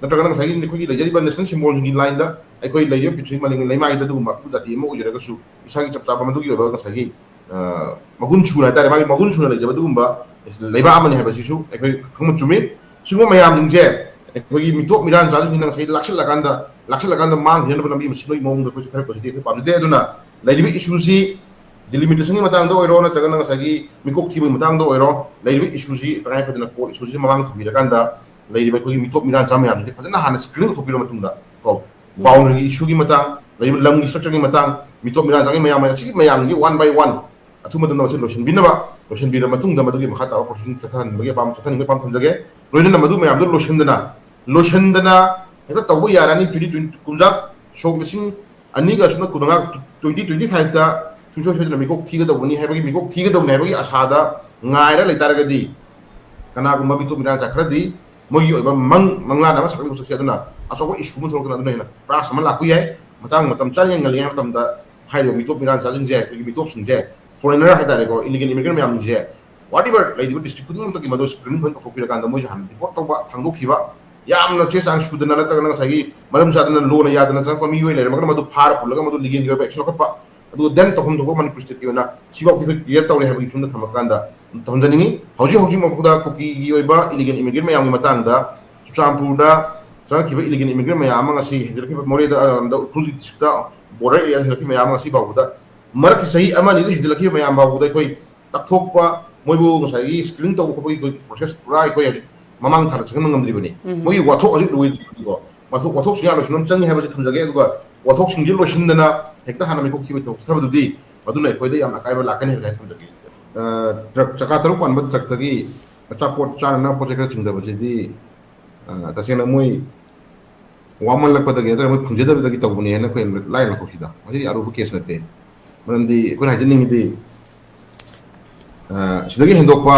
ꯅꯠꯇ꯭ꯔꯒꯅ ꯉꯁꯥꯏꯒꯤ ꯑꯩꯈꯣꯏꯒꯤ ꯂꯩꯖꯔꯤꯕ ꯅꯦꯁꯅꯦꯜ ꯁꯤꯝꯕꯣꯜꯁꯤꯡꯒꯤ ꯂꯥꯏꯟꯗ ꯑꯩꯈꯣꯏ ꯂꯩꯔꯤꯕ ꯄ꯭ꯔꯤꯊꯤꯕꯤ ꯃꯥꯂꯦꯝꯒꯤ ꯂꯩꯃꯥꯏꯗ ꯑꯗꯨꯒꯨꯝꯕ ꯑꯄꯤꯛꯄ ꯖꯥꯇꯤ ꯑꯃ ꯑꯣꯏꯖꯔꯒꯁꯨ ꯏꯁꯥꯒꯤ ꯆꯞ ꯆꯥꯕ ꯃꯗꯨꯒꯤ ꯑꯣꯏꯕ ꯉꯁꯥꯏꯒꯤ, ꯑ, ꯃꯒꯨꯟ ꯁꯨꯅ ꯍꯥꯏꯇꯥꯔꯦ, ꯃꯥꯒꯤ ꯃꯒꯨꯟ ꯁꯨꯅ ꯂꯩꯖꯕ ꯑꯗꯨꯒꯨꯝꯕ ꯂꯩꯕꯥꯛ ꯑꯃꯅꯤ ꯍꯥꯏꯕꯁꯤꯁꯨ ꯑꯩꯈꯣꯏ ꯈꯪꯕ ꯆꯨꯝꯃꯤ꯫ ꯁꯤꯒꯨꯝꯕ ꯃꯌꯥꯝꯁꯤꯡꯁꯦ ꯑꯩꯈꯣꯏꯒꯤ ꯃꯤꯇꯣꯞ ꯃꯤꯔꯥꯟꯆꯥꯁꯤꯡꯁꯤꯅ ꯉꯁꯥꯏ ꯂꯥꯛꯁꯤꯜꯂꯀꯥꯟꯗ, ꯂꯥꯛꯁꯤꯜꯂꯀꯥꯟꯗ ꯃꯥꯡꯈꯤꯅꯕ ꯂꯝꯕꯤ ꯑꯃ ꯁꯤꯟꯕꯒꯤ ꯃꯑꯣꯡꯗ ꯑꯩꯈꯣꯏ ꯆꯠꯊꯔꯛꯄꯁꯤꯗꯤ ꯑꯩꯈꯣꯏ ꯄꯥꯝꯖꯗꯦ꯫ ꯑꯗꯨꯅ ꯂꯩꯔꯤꯕ ꯏꯁꯨꯁꯤ ꯗꯤꯂꯤꯃꯤꯇꯦꯁꯟꯒꯤ ꯃꯇꯥꯡꯗ ꯑꯣꯏꯔꯣ, ꯅꯠꯇ꯭ꯔꯒꯅ ꯉꯁꯥꯏꯒꯤ ꯃꯤꯀꯣꯛ ꯊꯤꯕꯒꯤ ꯃꯇꯥꯡꯗ ꯑꯣꯏꯔꯣ, ꯂꯩꯔꯤꯕ ꯏꯁꯨꯁꯤ ꯇꯉꯥꯏ ꯐꯗꯅ ꯀꯣꯔꯠ ꯏꯁꯨꯁꯤ ꯃꯃꯥꯡꯗ ꯊꯝꯕꯤꯔꯀꯥꯟꯗ ꯂꯩꯔꯤꯕ ꯑꯩꯈꯣꯏꯒꯤ ꯃꯤꯇꯣꯞ ꯃꯤꯔꯥꯟꯆꯥ ꯃꯌꯥꯝꯁꯤꯗꯤ ꯐꯖꯅ ꯍꯥꯟꯅ ꯁ꯭ꯀ꯭ꯔꯤꯟ ꯇꯧꯊꯣꯛꯄꯤꯔꯕ ꯃꯇꯨꯡꯗ ꯀꯣ, ꯎꯝ꯫ ꯕꯥꯎꯟꯗꯔꯤꯒꯤ ꯏꯁꯨꯒꯤ ꯃꯇꯥꯡ, ꯂꯩꯔꯤꯕ ꯂꯝꯒꯤ ꯁ꯭ꯇ꯭ꯔꯛꯆꯔꯒꯤ ꯃꯇꯥꯡ, ꯃꯤꯇꯣꯞ ꯃꯤꯔꯥꯟꯆꯥꯒꯤ ꯃꯌꯥꯝ, ꯑꯁꯤꯒꯤ ꯃꯌꯥꯝꯁꯤꯒꯤ ꯋꯥꯟ ꯕꯥꯏ ꯋꯥꯟ ꯑꯊꯨꯕ ꯃꯇꯝꯗ ꯃꯁꯤ ꯂꯣꯏꯁꯤꯟꯕꯤꯅꯕ, ꯂꯣꯏꯁꯤꯟꯕꯤꯔꯕ ꯃꯇꯨꯡꯗ ꯃꯗꯨꯒꯤ ꯃꯈꯥ ꯇꯥꯕ ꯄ꯭ꯔꯣꯁꯦꯁꯤꯡ ꯆꯠꯊꯍꯟꯕꯒꯤ ꯑꯄꯥꯝꯕ, ꯆꯠꯊꯍꯟꯅꯤꯡꯕꯒꯤ ꯑꯄꯥꯝꯕ ꯊꯝꯖꯒꯦ꯫ ꯂꯣꯏꯅꯅ ꯃꯗꯨ ꯃꯌꯥꯝꯗꯨ ꯂꯣꯏꯁꯤꯟꯗꯅ, ꯂꯣꯏꯁꯤꯟꯗꯅ ꯍꯦꯛꯇ ꯇꯧꯕ ꯌꯥꯔꯅꯤ꯫ ꯇ꯭ꯋꯦꯟꯇꯤ ꯇ꯭ꯋꯦꯟꯇꯤ ꯀꯨꯝꯖꯥ ꯁꯣꯛ ꯂꯤꯁꯤꯡ ꯑꯅꯤꯒ ꯑꯁꯨꯝꯅ ꯀꯨꯟꯃꯉꯥ, ꯇ꯭ꯋꯦꯟꯇꯤ ꯇ꯭ꯋꯦꯟꯇꯤ ꯐꯥꯏꯚꯇ ꯁꯨꯡꯁꯣꯏ ꯁꯣꯏꯗꯅ ꯃꯤꯀꯣꯛ ꯊꯤꯒꯗꯧꯕꯅꯤ ꯍꯥꯏꯕꯒꯤ, ꯃꯤꯀꯣꯛ ꯊꯤꯒꯗꯧꯕꯅꯤ ꯍꯥꯏꯕꯒꯤ ꯑꯁꯥꯗ ꯉꯥꯏꯔ ꯂꯩꯇꯥꯔꯒꯗꯤ ꯀꯅꯥꯒꯨꯝꯕ ꯃꯤꯇꯣꯞ ꯃꯤꯔꯥꯟꯆꯥ ꯈꯔꯗꯤ ꯃꯣꯏꯒꯤ ꯑꯣꯏꯕ ꯃꯪ, ꯃꯪꯂꯥꯟ ꯑꯃ ꯁꯥꯒꯠꯂꯤꯕ ꯁꯛꯁꯦ ꯑꯗꯨꯅ ꯑꯆꯧꯕ ꯏꯁꯨ ꯑꯃ ꯊꯣꯛꯂꯛꯇꯅ ꯑꯗꯨꯅ ꯍꯦꯟꯅ ꯀ꯭ꯔꯥꯁ ꯑꯃ ꯂꯥꯛꯄ ꯌꯥꯏ꯫ ꯃꯇꯥꯡ ꯃꯇꯝ ꯆꯥꯔꯤꯉꯩ ꯉꯜꯂꯤꯉꯩ ꯃꯇꯝꯗ ꯍꯥꯏꯔꯤꯕ ꯃꯤꯇꯣꯞ ꯃꯤꯔꯥꯟꯆꯥꯁꯤꯡꯁꯦ, ꯑꯩꯈꯣꯏꯒꯤ ꯃꯤꯇꯣꯞꯁꯤꯡꯁꯦ, ꯐꯣꯔꯦꯅꯔ ꯍꯥꯏꯇꯥꯔꯦꯀꯣ, ꯏꯂꯤꯒꯦꯜ ꯏꯃꯤꯒ꯭ꯔꯦꯟ ꯃꯌꯥꯝꯁꯦ, ꯋꯥꯠ ꯑꯦꯚꯔ ꯂꯩꯔꯤꯕ ꯗꯤꯁꯇ꯭ꯔꯤꯛ ꯈꯨꯗꯤꯡꯃꯛꯇꯒꯤ ꯃꯗꯨ ꯁ꯭ꯀ꯭ꯔꯤꯅꯤꯡ ꯐꯖꯅ ꯇꯧꯊꯣꯛꯄꯤꯔꯀꯥꯟꯗ ꯃꯣꯏꯁꯦ ꯍꯥꯟꯅ ꯗꯤꯄꯣꯔꯠ ꯇꯧꯕ, ꯊꯥꯡꯗꯣꯛꯈꯤꯕ, ꯌꯥꯝꯅ ꯆꯦ ꯆꯥꯡ ꯁꯨꯗꯅ ꯅꯠꯇ꯭ꯔꯒꯅ ꯉꯁꯥꯏꯒꯤ ꯃꯔꯝ ꯆꯥꯗꯅ ꯂꯣꯅ ꯌꯥꯗꯅ ꯆꯪꯉꯛꯄ ꯃꯤꯑꯣꯏ ꯂꯩꯔꯝꯃꯒꯅ ꯃꯗꯨ ꯐꯥꯔ ꯄꯨꯜꯂꯒ ꯃꯗꯨ ꯂꯤꯒꯦꯜꯒꯤ ꯑꯣꯏꯕ ꯑꯦꯛꯁꯟ ꯂꯧꯈꯠꯄ, ꯑꯗꯨꯒ ꯗꯦꯟ ꯇꯧꯐꯝ ꯊꯣꯛꯄ ꯃꯅꯤꯄꯨꯔ ꯁ꯭ꯇꯦꯠꯀꯤ ꯑꯣꯏꯅ ꯁꯤꯐꯥꯎꯗꯤ ꯑꯩꯈꯣꯏ ꯀ꯭ꯂꯤꯌꯥꯔ ꯇꯧꯔꯦ ꯍꯥꯏꯕꯒꯤ ꯐꯤꯕꯝꯗ ꯊꯝꯃꯀꯥꯟꯗ ꯊꯝꯖꯅꯤꯡꯉꯤ꯫ ꯍꯧꯖꯤꯛ ꯍꯧꯖꯤꯛꯃꯛꯇ ꯀꯨꯀꯤꯒꯤ ꯑꯣꯏꯕ ꯏꯂꯤꯒꯦꯜ ꯏꯃꯤꯒ꯭ꯔꯦꯟ ꯃꯌꯥꯝꯒꯤ ꯃꯇꯥꯡꯗ ꯆꯨꯔꯆꯥꯟꯄꯨꯔꯗ ꯆꯪꯉꯛꯈꯤꯕ ꯏꯂꯤꯒꯦꯜ ꯏꯃꯤꯒ꯭ꯔꯦꯟ ꯃꯌꯥꯝ ꯑꯃ ꯉꯁꯤ ꯍꯦꯟꯖꯤꯜꯂꯛꯈꯤꯕ ꯃꯣꯔꯦꯗ, ꯑ, ꯎꯈ꯭ꯔꯨꯜ ꯗꯤꯁꯇ꯭ꯔꯤꯛꯇ ꯕꯣꯔꯗꯔ ꯑꯦꯔꯤꯌꯥꯗ ꯍꯦꯟꯖꯤꯜꯂꯛꯈꯤꯕ ꯃꯌꯥꯝ ꯑꯃ ꯉꯁꯤ ꯐꯥꯎꯕꯗ, ꯃꯔꯛꯀꯤ ꯆꯍꯤ ꯑꯃ ꯑꯅꯤꯗ ꯍꯦꯟꯖꯤꯜꯂꯛꯈꯤꯕ ꯃꯌꯥꯝ ꯐꯥꯎꯕꯗ ꯑꯩꯈꯣꯏ ꯇꯛꯊꯣꯛꯄ, ꯃꯣꯏꯕꯨ ꯉꯁꯥꯏꯒꯤ ꯁ꯭ꯀ꯭ꯔꯤꯅꯤꯡ ꯇꯧꯕ ꯈꯣꯠꯄꯒꯤ ꯑꯩꯈꯣꯏ ꯄ꯭ꯔꯣꯁꯦꯁ ꯄꯨꯔꯥ ꯑꯩꯈꯣꯏ ꯍꯧꯖꯤꯛ ꯃꯃꯥꯡ ꯊꯥꯗ ꯆꯪꯍꯟꯕ ꯉꯝꯗ꯭ꯔꯤꯕꯅꯤ꯫ ꯎꯝ꯫ ꯃꯣꯏꯒꯤ ꯋꯥꯊꯣꯛ ꯍꯧꯖꯤꯛ ꯂꯣꯏꯗ꯭ꯔꯤꯕꯀꯣ꯫ ꯋꯥꯊꯣꯛ, ꯋꯥꯊꯣꯛꯁꯤꯡ ꯂꯣꯏꯁꯤꯟꯕ ꯑꯃ ꯆꯪꯉꯤ ꯍꯥꯏꯕꯁꯤ ꯊꯝꯖꯒꯦ꯫ ꯑꯗꯨꯒ ꯋꯥꯊꯣꯛꯁꯤꯡꯁꯤ ꯂꯣꯏꯁꯤꯟꯗꯅ ꯍꯦꯛꯇ ꯍꯥꯟꯅ ꯃꯤꯀꯣꯛ ꯊꯤꯕ ꯊꯕꯛ ꯆꯠꯊꯕꯗꯨꯗꯤ ꯃꯗꯨꯅ ꯑꯩꯈꯣꯏꯗ ꯌꯥꯝꯅ ꯑꯀꯥꯏꯕ ꯂꯥꯛꯀꯅꯤ ꯍꯥꯏꯕꯁꯤ ꯊꯝꯖꯒꯦ꯫ ꯑ, ꯇ꯭ꯔꯛ, ꯆꯀꯥ ꯇꯔꯨꯛ ꯄꯥꯟꯕ ꯇ꯭ꯔꯛꯇꯒꯤ ꯑꯆꯥꯄꯣꯠ ꯆꯥꯅꯅꯕ ꯄꯣꯠ ꯆꯩ ꯈꯔ ꯆꯤꯡꯊꯕꯁꯤꯗꯤ, ꯑ, ꯇꯁꯦꯡꯅ ꯃꯣꯏ ꯋꯥꯃꯜꯂꯛꯄꯗꯒꯤ ꯅꯠꯇ꯭ꯔꯒ ꯃꯣꯏ ꯐꯪꯖꯗꯕꯗꯒꯤ ꯇꯧꯕꯅꯦ ꯍꯥꯏꯅ ꯑꯩꯈꯣꯏ ꯂꯥꯏꯅ ꯂꯧꯊꯣꯛꯈꯤꯗ꯫ ꯃꯁꯤꯗꯤ ꯑꯔꯨꯕ ꯀꯦꯁ ꯅꯠꯇꯦ꯫ ꯃꯔꯝꯗꯤ ꯑꯩꯈꯣꯏꯅ ꯍꯥꯏꯖꯅꯤꯡꯉꯤꯗꯤ, ꯑ, ꯁꯤꯗꯒꯤ ꯍꯦꯟꯗꯣꯛꯄ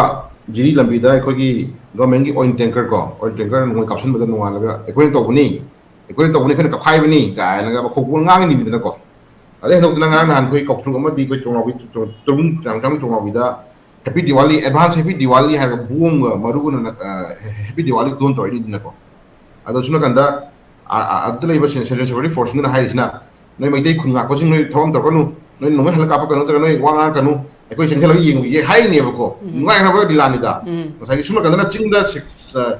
ꯖꯤꯔꯤ ꯂꯝꯕꯤꯗ ꯑꯩꯈꯣꯏꯒꯤ ꯒꯚꯔꯟꯃꯦꯟꯠꯀꯤ ꯑꯣꯏꯜ ꯇꯦꯡꯀꯔ ꯀꯣ, ꯑꯣꯏꯜ ꯇꯦꯡꯀꯔ ꯅꯣꯡꯃꯩ ꯀꯥꯞꯁꯤꯟꯕꯗ ꯅꯣꯡꯉꯥꯜꯂꯒ ꯑꯩꯈꯣꯏꯅ ꯇꯧꯕꯅꯤ, ꯑꯩꯈꯣꯏꯅ ꯇꯧꯕꯅꯤ, ꯑꯩꯈꯣꯏꯅ ꯀꯞꯈꯥꯏꯕꯅꯤ ꯀꯥꯏꯅꯒ ꯃꯈꯣꯛ ꯄꯣꯟ ꯉꯥꯡꯉꯤꯅꯤꯗꯅꯀꯣ꯫ ꯑꯗꯩ ꯍꯦꯟꯗꯣꯛꯇꯅ ꯉꯔꯥꯡ ꯅꯍꯥꯟ ꯑꯩꯈꯣꯏ ꯀꯧꯇ꯭ꯔꯨꯛ ꯑꯃꯗꯤ ꯑꯩꯈꯣꯏ ꯇꯣꯡꯉꯥꯎꯕꯤ, ꯇꯣꯡ-, ꯇꯣꯡ-, ꯇꯣꯡ-, ꯇꯣꯡꯉꯥꯎꯕꯤꯗ happy Diwali, advance happy Diwali ꯍꯥꯏꯔꯒ ꯕꯣꯝꯒ ꯃꯔꯨꯒꯅ, ꯑ, ꯍꯦ-, ꯍꯦꯄꯤ ꯗꯤꯋꯥꯂꯤ ꯈꯨꯗꯣꯜ ꯇꯧꯔꯛꯏꯅꯤꯗꯅꯀꯣ꯫ ꯑꯗꯣ ꯁꯣꯝ ꯅꯥꯀꯟꯗ, ꯑ, ꯑ, ꯑꯗꯨꯗ ꯂꯩꯕ ꯁꯦꯟ-, ꯁꯦꯟꯇ꯭ꯔꯦꯜ ꯁꯦꯀ꯭ꯌꯨꯔꯤꯇꯤ ꯐꯣꯔꯁꯁꯤꯡꯗꯨꯅ ꯍꯥꯏꯔꯤꯁꯤꯅ, "ꯅꯣꯏ ꯃꯩꯇꯩ ꯈꯨꯟ ꯉꯥꯛꯄꯁꯤꯡ ꯅꯣꯏ ꯊꯕꯛ ꯑꯃ ꯇꯧꯔꯛꯀꯅꯨ, ꯅꯣꯏ ꯅꯣꯡꯃꯩ ꯍꯜꯂ ꯀꯥꯞꯄꯛꯀꯅꯨ, ꯅꯠꯇ꯭ꯔꯒ ꯅꯣꯏ ꯋꯥ ꯉꯥꯡꯉꯛꯀꯅꯨ, ꯑꯩꯈꯣꯏ ꯆꯪꯁꯤꯜꯂꯒ ꯌꯦꯡꯉꯨꯒꯦ" ꯍꯥꯏꯔꯤꯅꯦꯕꯀꯣ꯫ ꯎꯝ꯫ ꯅꯨꯡꯉꯥꯏꯈ꯭ꯔꯕ ꯂꯤꯂꯥꯅꯤꯗ꯫ ꯎꯝ꯫ ꯉꯁꯥꯏꯒꯤ ꯁꯣꯝ ꯅꯥꯀꯟꯗꯅ ꯆꯤꯡꯗ ꯁꯦ-, ꯁ-,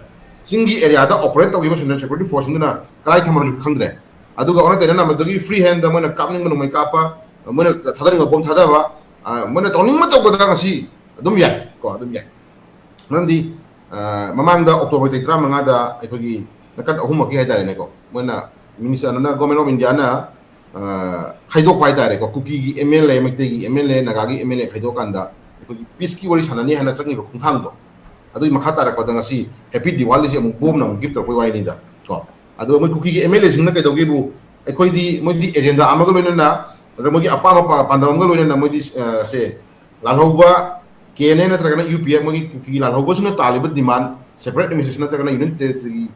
ꯆꯤꯡꯒꯤ ꯑꯦꯔꯤꯌꯥꯗ ꯑꯣꯄꯔꯦꯠ ꯇꯧꯈꯤꯕ ꯁꯦꯟꯇ꯭ꯔꯦꯜ ꯁꯦꯀ꯭ꯌꯨꯔꯤꯇꯤ ꯐꯣꯔꯁꯁꯤꯡꯗꯨꯅ ꯀꯗꯥꯏ ꯊꯝꯃꯅꯣꯁꯨ ꯈꯪꯗ꯭ꯔꯦ꯫ ꯑꯗꯨꯒ ꯑꯣꯟꯅ ꯇꯩꯅꯅ ꯃꯗꯨꯒꯤ ꯐ꯭ꯔꯤ ꯍꯦꯟꯗ ꯃꯣꯏꯅ ꯀꯥꯞꯅꯤꯡꯕ ꯅꯣꯡꯃꯩ ꯀꯥꯞꯄ, ꯃꯣꯏꯅ ꯊꯥꯗꯅꯤꯡꯕ ꯕꯣꯝ ꯊꯥꯗꯕ, ꯑ, ꯃꯣꯏꯅ ꯇꯧꯅꯤꯡꯕ ꯇꯧꯕꯗ ꯉꯁꯤ ꯑꯗꯨꯝ ꯌꯥꯏ ꯀꯣ, ꯑꯗꯨꯝ ꯌꯥꯏ꯫ ꯃꯔꯝꯗꯤ, ꯑ, ꯃꯃꯥꯡꯗ ꯑꯣꯛꯇꯣꯕꯔ ꯇꯥꯔꯤꯛ ꯇꯔꯥꯃꯉꯥꯗ ꯑꯩꯈꯣꯏꯒꯤ ꯅꯥꯀꯟ ꯑꯍꯨꯝꯃꯛꯀꯤ ꯍꯥꯏꯇꯥꯔꯦꯅꯦꯀꯣ, ꯃꯣꯏꯅ ꯃꯤꯅꯤꯁꯇꯔ ꯑꯗꯨꯅ ꯒꯣꯔꯃꯦꯟ ꯑꯣꯐ ꯏꯟꯗꯤꯌꯥꯅ, ꯑ, ꯈꯥꯏꯗꯣꯛꯄ ꯍꯥꯏꯇꯥꯔꯦꯀꯣ, ꯀꯨꯀꯤꯒꯤ ꯑꯦꯝ ꯑꯦꯜ ꯑꯦ, ꯃꯩꯇꯩꯒꯤ ꯑꯦꯝ ꯑꯦꯜ ꯑꯦ, ꯅꯥꯒꯥꯒꯤ ꯑꯦꯝ ꯑꯦꯜ ꯑꯦ ꯈꯥꯏꯗꯣꯛꯑꯀꯥꯟꯗ ꯑꯩꯈꯣꯏꯒꯤ ꯄꯤꯁꯀꯤ ꯋꯥꯔꯤ ꯁꯥꯟꯅꯅꯤ ꯍꯥꯏꯅ ꯆꯪꯉꯤꯕ ꯈꯣꯡꯊꯥꯡꯗꯣ, ꯑꯗꯨꯒꯤ ꯃꯈꯥ ꯇꯥꯔꯛꯄꯗ ꯉꯁꯤ ꯍꯦꯄꯤ ꯗꯤꯋꯥꯂꯤꯁꯦ ꯑꯃꯨꯛ ꯕꯣꯝꯅ ꯑꯃꯨꯛ ꯒꯤꯐ ꯇꯧꯔꯛꯄꯩ ꯋꯥꯔꯤꯅꯤꯗ ꯀꯣ꯫ ꯑꯗꯨꯒ ꯃꯣꯏ ꯀꯨꯀꯤꯒꯤ ꯑꯦꯝ ꯑꯦꯜ ꯑꯦꯁꯤꯡꯅ ꯀꯩꯗꯧꯒꯦꯕꯨ, ꯑꯩꯈꯣꯏꯗꯤ, ꯃꯣꯏꯗꯤ ꯑꯦꯖꯦꯟꯗꯥ ꯑꯃꯒ ꯂꯣꯏꯅꯅ, ꯅꯠꯇ꯭ꯔꯒ ꯃꯣꯏꯒꯤ ꯑꯄꯥꯝꯕ ꯄꯥ-, ꯄꯥꯟꯗꯝ ꯑꯃꯒ ꯂꯣꯏꯅꯅ ꯃꯣꯏꯗꯤ, ꯑ, ꯁꯦ, ꯂꯥꯜꯍꯧꯕ ꯀꯦ ꯑꯦꯟ ꯑꯦ ꯅꯠꯇ꯭ꯔꯒꯅ ꯌꯨ ꯄꯤ ꯑꯦꯐ, ꯃꯣꯏꯒꯤ ꯀꯨꯀꯤꯒꯤ ꯂꯥꯜꯍꯧꯕꯁꯤꯡꯅ ꯇꯥꯜꯂꯤꯕ ꯗꯤꯃꯥꯟ, ꯁꯦꯄꯔꯦꯠ ꯑꯦꯗꯃꯤꯅꯤꯁꯇ꯭ꯔꯦꯁꯟ ꯅꯠꯇ꯭ꯔꯒꯅ ꯌꯨꯅꯤꯌꯟ ꯇꯦꯔꯤꯇꯣꯔꯤꯒꯤ,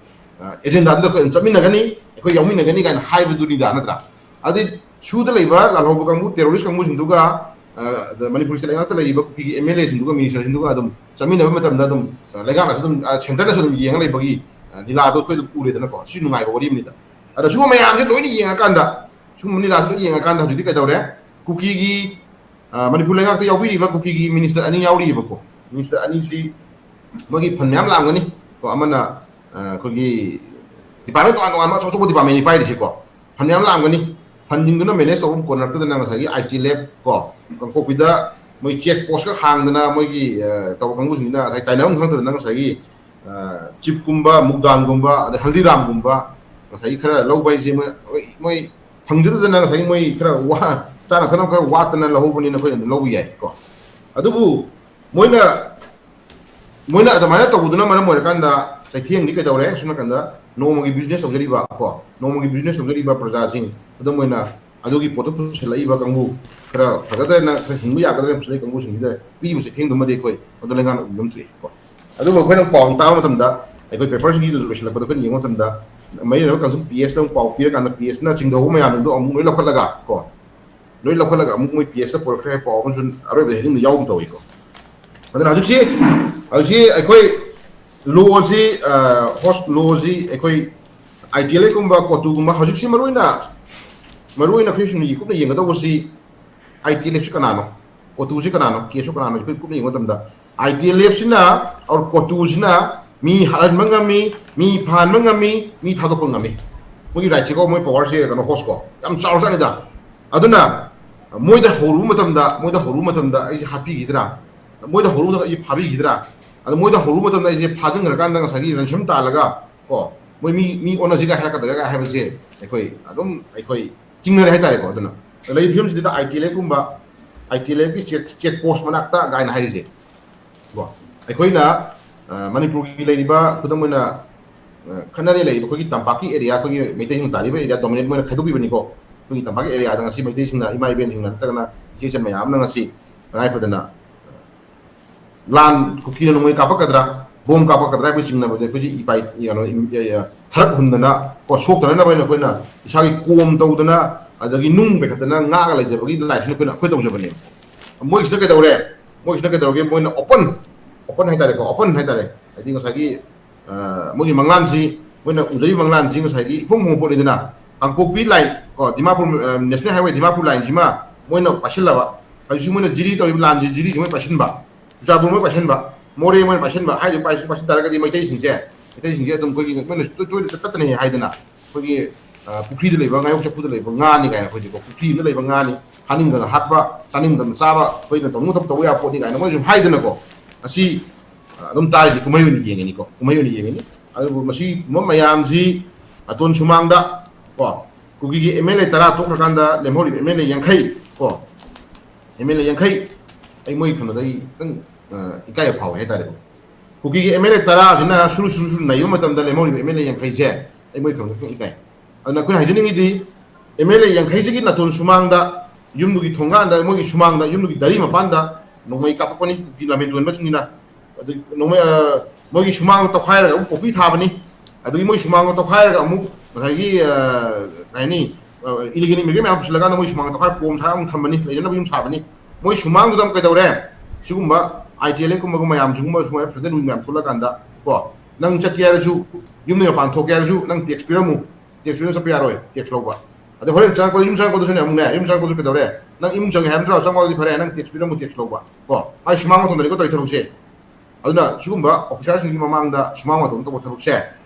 ꯑ, ꯑꯦꯖꯦꯟꯗꯥꯗꯨꯗ ꯑꯩꯈꯣꯏ ꯑꯗꯨꯝ ꯆꯠꯃꯤꯟꯅꯒꯅꯤ, ꯑꯩꯈꯣꯏ ꯌꯥꯎꯃꯤꯟꯅꯒꯅꯤ ꯀꯥꯏꯅ ꯍꯥꯏꯕꯗꯨꯅꯤꯗ, ꯅꯠꯇ꯭ꯔꯥ? ꯑꯗꯨꯗꯤ ꯁꯨꯗ ꯂꯩꯕ ꯂꯥꯜꯍꯧꯕ ꯀꯥꯡꯕꯨ, ꯇꯦꯔꯣꯔꯤꯁ ꯀꯥꯡꯕꯨꯁꯤꯡꯗꯨꯒ, ꯑ, ꯑꯗ ꯃꯅꯤꯄꯨꯔꯁꯤꯗ ꯂꯩꯉꯥꯛꯇ ꯂꯩꯔꯤꯕ ꯀꯨꯀꯤꯒꯤ ꯑꯦꯝ ꯑꯦꯜ ꯑꯦꯁꯤꯡꯗꯨꯒ, ꯃꯤꯅꯤꯁꯇꯔꯁꯤꯡꯗꯨꯒ ꯑꯗꯨꯝ ꯆꯠꯃꯤꯟꯅꯕ ꯃꯇꯝꯗ ꯑꯗꯨꯝ, ꯑ, ꯂꯩꯉꯥꯛꯅꯁꯨ ꯑꯗꯨꯝ, ꯑ, ꯁꯦꯟꯇꯔꯅꯁꯨ ꯑꯗꯨꯝ ꯌꯦꯡꯉ ꯂꯩꯕꯒꯤ, ꯑ, ꯂꯤꯂꯥꯗꯣ ꯑꯩꯈꯣꯏ ꯑꯗꯨꯝ ꯎꯔꯦꯗꯅꯀꯣ꯫ ꯁꯤ ꯅꯨꯡꯉꯥꯏꯕ ꯋꯥꯔꯤ ꯑꯃꯅꯤꯗ꯫ ꯑꯗ ꯁꯤꯒꯨꯝꯕ ꯃꯌꯥꯝꯁꯦ ꯂꯣꯏꯅ ꯌꯦꯡꯉꯀꯥꯟꯗ, ꯁꯤꯒꯨꯝꯕ ꯂꯤꯂꯥꯁꯦ ꯂꯣꯏꯅ ꯌꯦꯡꯉꯀꯥꯟꯗ ꯍꯧꯖꯤꯛꯇꯤ ꯀꯩꯗꯧꯔꯦ? ꯀꯨꯀꯤꯒꯤ, ꯑ, ꯃꯅꯤꯄꯨꯔ ꯂꯩꯉꯥꯛꯇ ꯌꯥꯎꯕꯤꯔꯤꯕ ꯀꯨꯀꯤꯒꯤ ꯃꯤꯅꯤꯁꯇꯔ ꯑꯅꯤ ꯌꯥꯎꯔꯤꯕꯀꯣ꯫ ꯃꯤꯅꯤꯁꯇꯔ ꯑꯅꯤꯁꯤ ꯃꯣꯏꯒꯤ ꯐꯟ ꯃꯌꯥꯝ ꯂꯥꯛꯑꯝꯒꯅꯤ ꯀꯣ꯫ ꯑꯃꯅ, ꯑ, ꯑꯩꯈꯣꯏꯒꯤ ꯗꯤꯄꯥꯔꯠꯃꯦꯟ ꯇꯣꯉꯥꯟ ꯇꯣꯉꯥꯟꯕ ꯑꯆꯧ ꯑꯆꯧꯕ ꯗꯤꯄꯥꯔꯠꯃꯦꯟꯅꯤ ꯄꯥꯏꯔꯤꯁꯦꯀꯣ꯫ ꯐꯟ ꯃꯌꯥꯝ ꯂꯥꯛꯑꯝꯒꯅꯤ꯫ ꯐꯟꯁꯤꯡꯗꯨꯅ ꯃꯦꯅꯦꯖ ꯇꯧꯕ ꯀꯣꯟꯅꯔꯛꯇꯗꯅ ꯉꯁꯥꯏꯒꯤ ꯑꯥꯏ ꯇꯤ ꯂꯦꯞ ꯀꯣ, ꯀꯥꯡꯄꯣꯛꯄꯤꯗ ꯃꯣꯏ ꯆꯦꯛ ꯄꯣꯁꯀ ꯍꯥꯡꯗꯅ ꯃꯣꯏꯒꯤ, ꯑ, ꯇꯧꯕ ꯀꯥꯡꯕꯨꯁꯤꯡꯁꯤꯅ ꯉꯁꯥꯏ ꯇꯥꯏꯅꯐꯝ ꯈꯪꯗꯗꯅ ꯉꯁꯥꯏꯒꯤ, ꯑ, ꯆꯤꯞꯀꯨꯝꯕ, ꯃꯨꯛꯗꯥꯟꯒꯨꯝꯕ, ꯑꯗꯩ ꯍꯜꯗꯤꯔꯥꯝꯒꯨꯝꯕ ꯉꯁꯥꯏꯒꯤ ꯈꯔ ꯂꯧꯕ ꯍꯥꯏꯁꯦ ꯃꯣꯏ, ꯃꯣꯏ, ꯃꯣꯏ ꯐꯪꯖꯗꯗꯅ ꯉꯁꯥꯏꯒꯤ ꯃꯣꯏ ꯈꯔ ꯋꯥ-, ꯆꯥꯅ ꯊꯛꯅꯕ ꯈꯔ ꯋꯥꯠꯇꯅ ꯂꯧꯍꯧꯕꯅꯤꯅ ꯑꯩꯈꯣꯏꯅ ꯑꯗꯨꯝ ꯂꯧꯕ ꯌꯥꯏ ꯀꯣ꯫ ꯑꯗꯨꯕꯨ ꯃꯣꯏꯅ, ꯃꯣꯏꯅ ꯑꯗꯨꯃꯥꯏꯅ ꯇꯧꯕꯗꯨꯅ ꯃꯔꯝ ꯑꯣꯏꯔꯀꯥꯟꯗ ꯆꯩꯊꯦꯡꯗꯤ ꯀꯩꯗꯧꯔꯦ? ꯁꯣꯝ ꯅꯥꯀꯟꯗ ꯅꯣꯡꯃꯒꯤ ꯕꯤꯖꯤꯅꯦꯁ ꯇꯧꯖꯔꯤꯕ ꯀꯣ, ꯅꯣꯡꯃꯒꯤ ꯕꯤꯖꯤꯅꯦꯁ ꯇꯧꯖꯔꯤꯕ ꯄ꯭ꯔꯖꯥꯁꯤꯡ, ꯈꯨꯗꯝ ꯑꯣꯏꯅ ꯑꯗꯨꯒꯤ ꯄꯣꯠꯇꯨ ꯄꯨꯁꯜꯂꯛꯏꯕ ꯀꯥꯡꯕꯨ, ꯈꯔ ꯐꯒꯗ꯭ꯔꯅ, ꯈꯔ ꯍꯤꯡꯕ ꯌꯥꯒꯗ꯭ꯔꯅ ꯄꯨꯁꯜꯂꯛꯏ ꯀꯥꯡꯕꯨꯁꯤꯡꯁꯤꯗ ꯄꯤꯕ ꯆꯩꯊꯦꯡꯗꯨꯃꯗꯤ ꯑꯩꯈꯣꯏ ꯃꯗꯨ ꯂꯩꯉꯥꯛꯅ ꯎꯕꯤꯔꯝꯗ꯭ꯔꯤ ꯀꯣ꯫ ꯑꯗꯨꯕꯨ ꯑꯩꯈꯣꯏꯅ ꯄꯥꯎ ꯇꯥꯕ ꯃꯇꯝꯗ, ꯑꯩꯈꯣꯏ ꯄꯦꯄꯔꯁꯤꯒꯤ ꯂꯣꯏꯁꯤꯜꯂꯛꯄꯗ ꯑꯩꯈꯣꯏꯅ ꯌꯦꯡꯕ ꯃꯇꯝꯗ, ꯃꯔꯤ ꯂꯩꯅꯕ ꯀꯥꯎꯟꯁꯤꯜ ꯄꯤ ꯑꯦꯁꯇ ꯑꯃꯨꯛ ꯄꯥꯎ ꯄꯤꯔꯀꯥꯟꯗ ꯄꯤ ꯑꯦꯁꯅ ꯆꯤꯡꯊꯍꯧꯕ ꯃꯌꯥꯝꯗꯨ ꯑꯃꯨꯛ ꯂꯣꯏ ꯂꯧꯈꯠꯂꯒ ꯀꯣ, ꯂꯣꯏ ꯂꯧꯈꯠꯂꯒ ꯑꯃꯨꯛ ꯃꯣꯏ ꯄꯤ ꯑꯦꯁꯇ ꯄꯨꯔꯛꯈ꯭ꯔꯦ ꯍꯥꯏꯕ ꯄꯥꯎ ꯑꯃꯁꯨ ꯑꯔꯣꯏꯕꯗ ꯍꯦꯗꯤꯡꯗ ꯌꯥꯎꯕ ꯇꯧꯏꯀꯣ꯫ ꯑꯗꯨꯅ ꯍꯧꯖꯤꯛꯁꯤ, ꯍꯧꯖꯤꯛꯁꯤ ꯑꯩꯈꯣꯏ ꯂꯣꯁꯤ, ꯍꯣꯁ ꯂꯣꯁꯤ ꯑꯩꯈꯣꯏ ꯑꯥꯏ ꯇꯤ ꯑꯦꯜ ꯑꯦꯒꯨꯝꯕ, ꯀꯣꯇꯨꯒꯨꯝꯕ, ꯍꯧꯖꯤꯛꯁꯤ ꯃꯔꯨꯑꯣꯏꯅ, ꯃꯔꯨꯑꯣꯏꯅ ꯑꯩꯈꯣꯏ ꯁꯨꯝ ꯀꯨꯞꯅ ꯌꯦꯡꯒꯗꯧꯕꯁꯤ ꯑꯥꯏ ꯇꯤ ꯑꯦꯜ ꯑꯦꯐꯁꯤ ꯀꯅꯥꯅꯣ, ꯀꯣꯇꯨꯁꯤ ꯀꯅꯥꯅꯣ, ꯀꯦꯁꯨ ꯀꯅꯥꯅꯣ, ꯑꯩꯈꯣꯏ ꯀꯨꯞꯅ ꯌꯦꯡꯕ ꯃꯇꯝꯗ ꯑꯥꯏ ꯇꯤ ꯑꯦꯜ ꯑꯦꯐꯁꯤꯅ, ꯑꯣꯔ ꯀꯣꯇꯨꯁꯤꯅ ꯃꯤ ꯍꯥꯠꯍꯟꯕ ꯉꯝꯃꯤ, ꯃꯤ ꯐꯍꯟꯕ ꯉꯝꯃꯤ, ꯃꯤ ꯊꯥꯗꯣꯛꯄ ꯉꯝꯃꯤ꯫ ꯃꯣꯏꯒꯤ ꯔꯥꯏꯠꯁꯦꯀꯣ, ꯃꯣꯏ ꯄꯋꯥꯔꯁꯦ ꯀꯩꯅꯣ ꯍꯣꯁꯀꯣ ꯌꯥꯝ ꯆꯥꯎꯔꯖꯥꯠꯅꯤꯗ꯫ ꯑꯗꯨꯅ ꯃꯣꯏꯗ ꯍꯧꯔꯨꯕ ꯃꯇꯝꯗ, ꯃꯣꯏꯗ ꯍꯧꯔꯨꯕ ꯃꯇꯝꯗ ꯑꯩꯁꯦ ꯍꯥꯠꯄꯤꯈꯤꯗ꯭ꯔꯥ, ꯃꯣꯏꯗ ꯍꯧꯔꯨꯕ ꯃꯇꯝꯗ ꯑꯩꯁꯦ ꯐꯥꯕꯤꯈꯤꯗ꯭ꯔꯥ, ꯑꯗ ꯃꯣꯏꯗ ꯍꯧꯔꯨꯕ ꯃꯇꯝꯗ ꯑꯩꯁꯦ ꯐꯥꯖꯤꯟꯈ꯭ꯔꯀꯥꯟꯗ ꯉꯁꯥꯏꯒꯤ ꯔꯦꯟꯁꯝ ꯇꯥꯜꯂꯒ ꯀꯣ, ꯃꯣꯏ ꯃꯤ, ꯃꯤ ꯑꯣꯟꯅꯁꯤꯒ ꯍꯥꯏꯔꯛꯀꯗ꯭ꯔꯥꯒ ꯍꯥꯏꯕꯁꯦ ꯑꯩꯈꯣꯏ ꯑꯗꯨꯝ ꯑꯩꯈꯣꯏ ꯆꯤꯡꯅꯔꯦ ꯍꯥꯏꯇꯥꯔꯦꯀꯣ꯫ ꯑꯗꯨꯅ ꯂꯩꯔꯤꯕ ꯐꯤꯕꯝꯁꯤꯗ ꯑꯥꯏ ꯇꯤ ꯑꯦꯜ ꯑꯦꯐꯀꯨꯝꯕ, ꯑꯥꯏ ꯇꯤ ꯑꯦꯜ ꯑꯦꯐꯀꯤ ꯆꯦꯛ, ꯆꯦꯛ ꯄꯣꯁ ꯃꯅꯥꯛꯇ ꯀꯥꯏꯅ ꯍꯥꯏꯔꯤꯁꯦ ꯀꯣ, ꯑꯩꯈꯣꯏꯅ, ꯑ, ꯃꯅꯤꯄꯨꯔꯒꯤ ꯂꯩꯔꯤꯕ, ꯈꯨꯗꯝ ꯑꯣꯏꯅ, ꯑ, ꯈꯠꯅꯔꯦ ꯂꯩꯔꯤꯕ ꯑꯩꯈꯣꯏꯒꯤ ꯇꯝꯄꯥꯛꯀꯤ ꯑꯦꯔꯤꯌꯥ, ꯑꯩꯈꯣꯏꯒꯤ ꯃꯩꯇꯩꯁꯤꯡꯅ ꯇꯥꯔꯤꯕ ꯑꯦꯔꯤꯌꯥ ꯗꯣꯃꯤꯅꯦꯠ ꯃꯣꯏꯅ ꯈꯥꯏꯗꯣꯛꯄꯤꯕꯅꯤꯀꯣ꯫ ꯑꯩꯈꯣꯏꯒꯤ ꯇꯝꯄꯥꯛꯀꯤ ꯑꯦꯔꯤꯌꯥꯗ ꯉꯁꯤ ꯃꯩꯇꯩꯁꯤꯡꯅ, ꯏꯃꯥ ꯏꯕꯦꯟꯁꯤꯡꯅ ꯅꯠꯇ꯭ꯔꯒꯅ ꯏꯆꯦ ꯏꯆꯟ ꯃꯌꯥꯝ ꯑꯃꯅ ꯉꯁꯤ ꯇꯉꯥꯏ ꯐꯗꯅ ꯂꯥꯟ ꯀꯨꯀꯤꯅ ꯅꯣꯡꯃꯩ ꯀꯥꯞꯄꯛꯀꯗ꯭ꯔꯥ, ꯕꯣꯝ ꯀꯥꯞꯄꯛꯀꯗ꯭ꯔꯥ ꯍꯥꯏꯕꯒꯤ ꯆꯤꯡꯅꯕꯗꯤ ꯑꯩꯈꯣꯏꯁꯤ ꯏꯄꯥꯏ-, ꯀꯩꯅꯣ, ꯏꯝ-, ꯑ, ꯑ, ꯊꯔꯛ ꯍꯨꯟꯗꯅ ꯀꯣ, ꯁꯣꯛꯇꯅꯅꯕ ꯍꯥꯏꯅ ꯑꯩꯈꯣꯏꯅ ꯏꯁꯥꯒꯤ ꯀꯣꯝ ꯇꯧꯗꯅ, ꯑꯗꯒꯤ ꯅꯨꯡ ꯄꯩꯈꯠꯇꯅ ꯉꯥꯛꯑꯒ ꯂꯩꯖꯕꯒꯤ ꯂꯥꯏꯐꯁꯤꯅ ꯑꯩꯈꯣꯏꯅ, ꯑꯩꯈꯣꯏ ꯇꯧꯖꯕꯅꯦꯕ꯫ ꯃꯣꯏꯒꯤꯁꯤꯅ ꯀꯩꯗꯧꯔꯦ? ꯃꯣꯏꯒꯤꯁꯤꯅ ꯀꯩꯗꯧꯔꯒꯦ? ꯃꯣꯏꯅ ꯑꯣꯄꯟ, ꯑꯣꯄꯟ ꯍꯥꯏꯇꯥꯔꯦꯀꯣ, ꯑꯣꯄꯟ ꯍꯥꯏꯇꯥꯔꯦ, ꯍꯥꯏꯗꯤ ꯉꯁꯥꯏꯒꯤ, ꯑ, ꯃꯣꯏꯒꯤ ꯃꯪꯂꯥꯟꯁꯤ, ꯃꯣꯏꯅ ꯎꯖꯔꯤꯕ ꯃꯪꯂꯥꯟꯁꯤ ꯉꯁꯥꯏꯒꯤ ꯏꯐꯣꯡ ꯐꯣꯡꯕ ꯄꯣꯠꯅꯤꯗꯅ, ꯀꯥꯡꯄꯣꯛꯄꯤ ꯂꯥꯏꯟ ꯀꯣ, ꯗꯤꯃꯥꯄꯨꯔ, ꯑ, ꯅꯦꯁꯅꯦꯜ ꯍꯥꯏꯋꯦ ꯗꯤꯃꯥꯄꯨꯔ ꯂꯥꯏꯟꯁꯤꯃ ꯃꯣꯏꯅ ꯄꯥꯏꯁꯤꯜꯂꯕ, ꯍꯧꯖꯤꯛꯁꯨ ꯃꯣꯏꯅ ꯖꯤꯔꯤ ꯇꯧꯔꯤꯕ ꯂꯥꯟꯁꯦ, ꯖꯤꯔꯤꯁꯦ ꯃꯣꯏ ꯄꯥꯏꯁꯤꯟꯕ, ꯆꯨꯔꯆꯥꯟꯄꯨꯔ ꯃꯣꯏ ꯄꯥꯏꯁꯤꯟꯕ, ꯃꯣꯔꯦ ꯃꯣꯏꯅ ꯄꯥꯏꯁꯤꯟꯕ, ꯍꯥꯏꯔꯤꯕ ꯄꯥꯏꯁꯤꯟ ꯄꯥꯏꯁꯤꯟ ꯇꯥꯔꯒꯗꯤ ꯃꯩꯇꯩꯁꯤꯡꯁꯦ, ꯃꯩꯇꯩꯁꯤꯡꯁꯦ ꯑꯗꯨꯝ ꯑꯩꯈꯣꯏꯒꯤ ꯃꯣꯏꯅ ꯇꯣꯏ- ꯇꯣꯏꯅ ꯇꯠꯇꯅ ꯍꯦꯛ ꯍꯥꯏꯗꯅ ꯑꯩꯈꯣꯏꯒꯤ, ꯑ, ꯄꯨꯈ꯭ꯔꯤꯗ ꯂꯩꯕ, ꯉꯥꯌꯣꯛ ꯆꯐꯨꯗ ꯂꯩꯕ ꯉꯥꯅꯤ ꯀꯥꯏꯅ, ꯑꯩꯈꯣꯏꯁꯦꯀꯣ, ꯄꯨꯈ꯭ꯔꯤꯗ ꯂꯩꯕ ꯉꯥꯅꯤ, ꯍꯥꯅꯤꯡꯗꯅ ꯍꯥꯠꯄ, ꯆꯥꯅꯤꯡꯗꯅ ꯆꯥꯕ, ꯑꯩꯈꯣꯏꯅ ꯇꯧꯅꯤꯡ ꯃꯇꯝ ꯇꯧꯕ ꯌꯥꯕ ꯄꯣꯠꯅꯤ ꯀꯥꯏꯅ ꯃꯣꯏ ꯁꯨꯝ ꯍꯥꯏꯗꯅꯀꯣ꯫ ꯑꯁꯤ, ꯑ, ꯑꯗꯨꯝ ꯇꯥꯔꯤꯗꯤ ꯀꯨꯝꯍꯩ ꯑꯣꯏꯅ ꯌꯦꯡꯉꯤꯅꯤꯀꯣ, ꯀꯨꯝꯍꯩ ꯑꯣꯏꯅ ꯌꯦꯡꯉꯤꯅꯤ꯫ ꯑꯗꯨꯕꯨ ꯃꯁꯤꯒꯨꯝꯕ ꯃꯌꯥꯝꯁꯤ ꯅꯥꯇꯣꯟ ꯁꯨꯃꯥꯡꯗ ꯀꯣ, ꯀꯨꯀꯤꯒꯤ ꯑꯦꯝ ꯑꯦꯜ ꯑꯦ ꯇꯔꯥ ꯇꯣꯛꯈ꯭ꯔꯀꯥꯟꯗ ꯂꯦꯝꯍꯧꯔꯤꯕ ꯑꯦꯝ ꯑꯦꯜ ꯑꯦ ꯌꯥꯡꯈꯩ ꯀꯣ, ꯑꯦꯝ ꯑꯦꯜ ꯑꯦ ꯌꯥꯡꯈꯩ, ꯑꯩ ꯃꯣꯏ ꯀꯩꯅꯣꯗ ꯑꯩ ꯈꯤꯇꯪ, ꯑ, ꯏꯀꯥꯏꯕ ꯐꯥꯎꯋꯦ ꯍꯥꯏꯇꯥꯔꯦꯀꯣ꯫ ꯀꯨꯀꯤꯒꯤ ꯑꯦꯝ ꯑꯦꯜ ꯑꯦ ꯇꯔꯥꯁꯤꯅ ꯁꯨꯔꯨ ꯁꯨꯔꯨ ꯁꯨꯔꯨ ꯅꯩꯕ ꯃꯇꯝꯗ ꯂꯦꯝꯍꯧꯔꯤꯕ ꯑꯦꯝ ꯑꯦꯜ ꯑꯦ ꯌꯥꯡꯈꯩꯁꯦ ꯑꯩ ꯃꯣꯏ ꯀꯩꯅꯣꯗ ꯈꯤꯇꯪ ꯏꯀꯥꯏ꯫ ꯑꯗꯨꯅ ꯑꯩꯈꯣꯏꯅ ꯍꯥꯏꯖꯅꯤꯡꯉꯤꯗꯤ, ꯑꯦꯝ ꯑꯦꯜ ꯑꯦ ꯌꯥꯡꯈꯩꯁꯤꯒꯤ ꯅꯥꯇꯣꯟ ꯁꯨꯃꯥꯡꯗ, ꯌꯨꯝꯗꯨꯒꯤ ꯊꯣꯡꯒꯥꯟꯗ, ꯃꯣꯏꯒꯤ ꯁꯨꯃꯥꯡꯗ, ꯌꯨꯝꯗꯨꯒꯤ ꯗꯥꯔꯤ ꯃꯄꯥꯟꯗ ꯅꯣꯡꯃꯩ ꯀꯥꯞꯄꯛꯄꯅꯤ ꯀꯨꯀꯤ ꯂꯥꯟꯃꯤ ꯇꯣꯟꯕꯁꯤꯡꯁꯤꯅ꯫ ꯑꯗꯨ ꯅꯣꯡꯃꯩ, ꯑ, ꯃꯣꯏꯒꯤ ꯁꯨꯃꯥꯡꯗ ꯇꯧꯈꯥꯏꯔꯒ ꯑꯃꯨꯛ ꯄꯣꯄꯤ ꯊꯥꯕꯅꯤ꯫ ꯑꯗꯨꯒꯤ ꯃꯣꯏ ꯁꯨꯃꯥꯡꯗ ꯇꯧꯈꯥꯏꯔꯒ ꯑꯃꯨꯛ ꯉꯁꯥꯏꯒꯤ, ꯑ, ꯀꯩ ꯍꯥꯏꯅꯤ, ꯑ, ꯏꯂꯤꯒꯦꯜ ꯏꯃꯤꯒ꯭ꯔꯦꯟ ꯃꯌꯥꯝ ꯄꯨꯁꯤꯜꯂꯀꯥꯟꯗ ꯃꯣꯏ ꯁꯨꯃꯥꯡꯗ ꯇꯧꯈꯥꯏꯔꯒ ꯀꯣꯝ ꯁꯥꯔꯒ ꯑꯃꯨꯛ ꯊꯝꯕꯅꯤ, ꯂꯩꯅꯅꯕ ꯌꯨꯝ ꯁꯥꯕꯅꯤ꯫ ꯃꯣꯏ ꯁꯨꯃꯥꯡꯗꯨꯗ ꯑꯃꯨꯛ ꯀꯩꯗꯧꯔꯦ? ꯁꯤꯒꯨꯝꯕ ꯑꯥꯏ ꯇꯤ ꯑꯦꯜ ꯑꯦꯐ ꯀꯨꯝꯕ ꯃꯌꯥꯝ, ꯁꯤꯒꯨꯝꯕ ꯁꯨꯃꯥꯏꯅ ꯐ꯭ꯂꯗꯦꯠ ꯋꯤꯡ ꯃꯌꯥꯝ ꯊꯣꯛꯂꯛꯀꯥꯟꯗ ꯀꯣ, ꯅꯪ ꯆꯠꯀꯦ ꯍꯥꯏꯔꯁꯨ, ꯌꯨꯝꯗꯒꯤ ꯃꯄꯥꯟ ꯊꯣꯛꯀꯦ ꯍꯥꯏꯔꯁꯨ, ꯅꯪ ꯇꯦꯛꯁ ꯄꯤꯔꯝꯃꯨ, ꯇꯦꯛꯁ ꯄꯤꯔꯝ ꯆꯠꯄ ꯌꯥꯔꯣꯏ, ꯇꯦꯛꯁ ꯂꯧꯕ꯫ ꯑꯗꯩ ꯍꯣꯔꯦꯟ ꯆꯪꯉꯛꯄꯗ, ꯌꯨꯝ ꯆꯪꯉꯛꯄꯗꯁꯨꯅꯦ ꯑꯃꯨꯛꯅꯦ, ꯌꯨꯝ ꯆꯪꯉꯛꯄꯗꯁꯨ ꯀꯩꯗꯧꯔꯦ? ꯅꯪ ꯏꯃꯨꯡ ꯆꯪꯉꯦ ꯍꯥꯏꯕ ꯅꯠꯇ꯭ꯔꯣ? ꯆꯪꯉꯛꯑꯗꯤ ꯐꯔꯦ, ꯅꯪ ꯇꯦꯛꯁ ꯄꯤꯔꯝꯃꯨ, ꯇꯦꯛꯁ ꯂꯧꯕ ꯀꯣ꯫ ꯃꯥꯏ ꯁꯨꯃꯥꯡ ꯃꯇꯣꯟꯗꯅꯤꯀꯣ ꯇꯧꯔꯤ ꯊꯕꯛꯁꯦ꯫ ꯑꯗꯨꯅ ꯁꯤꯒꯨꯝꯕ ꯑꯣꯐꯤꯁꯥꯔꯁꯤꯡꯒꯤ ꯃꯃꯥꯡꯗ ꯁꯨꯃꯥꯡ ꯃꯇꯣꯟꯗ ꯇꯧꯕ ꯊꯕꯛꯁꯦ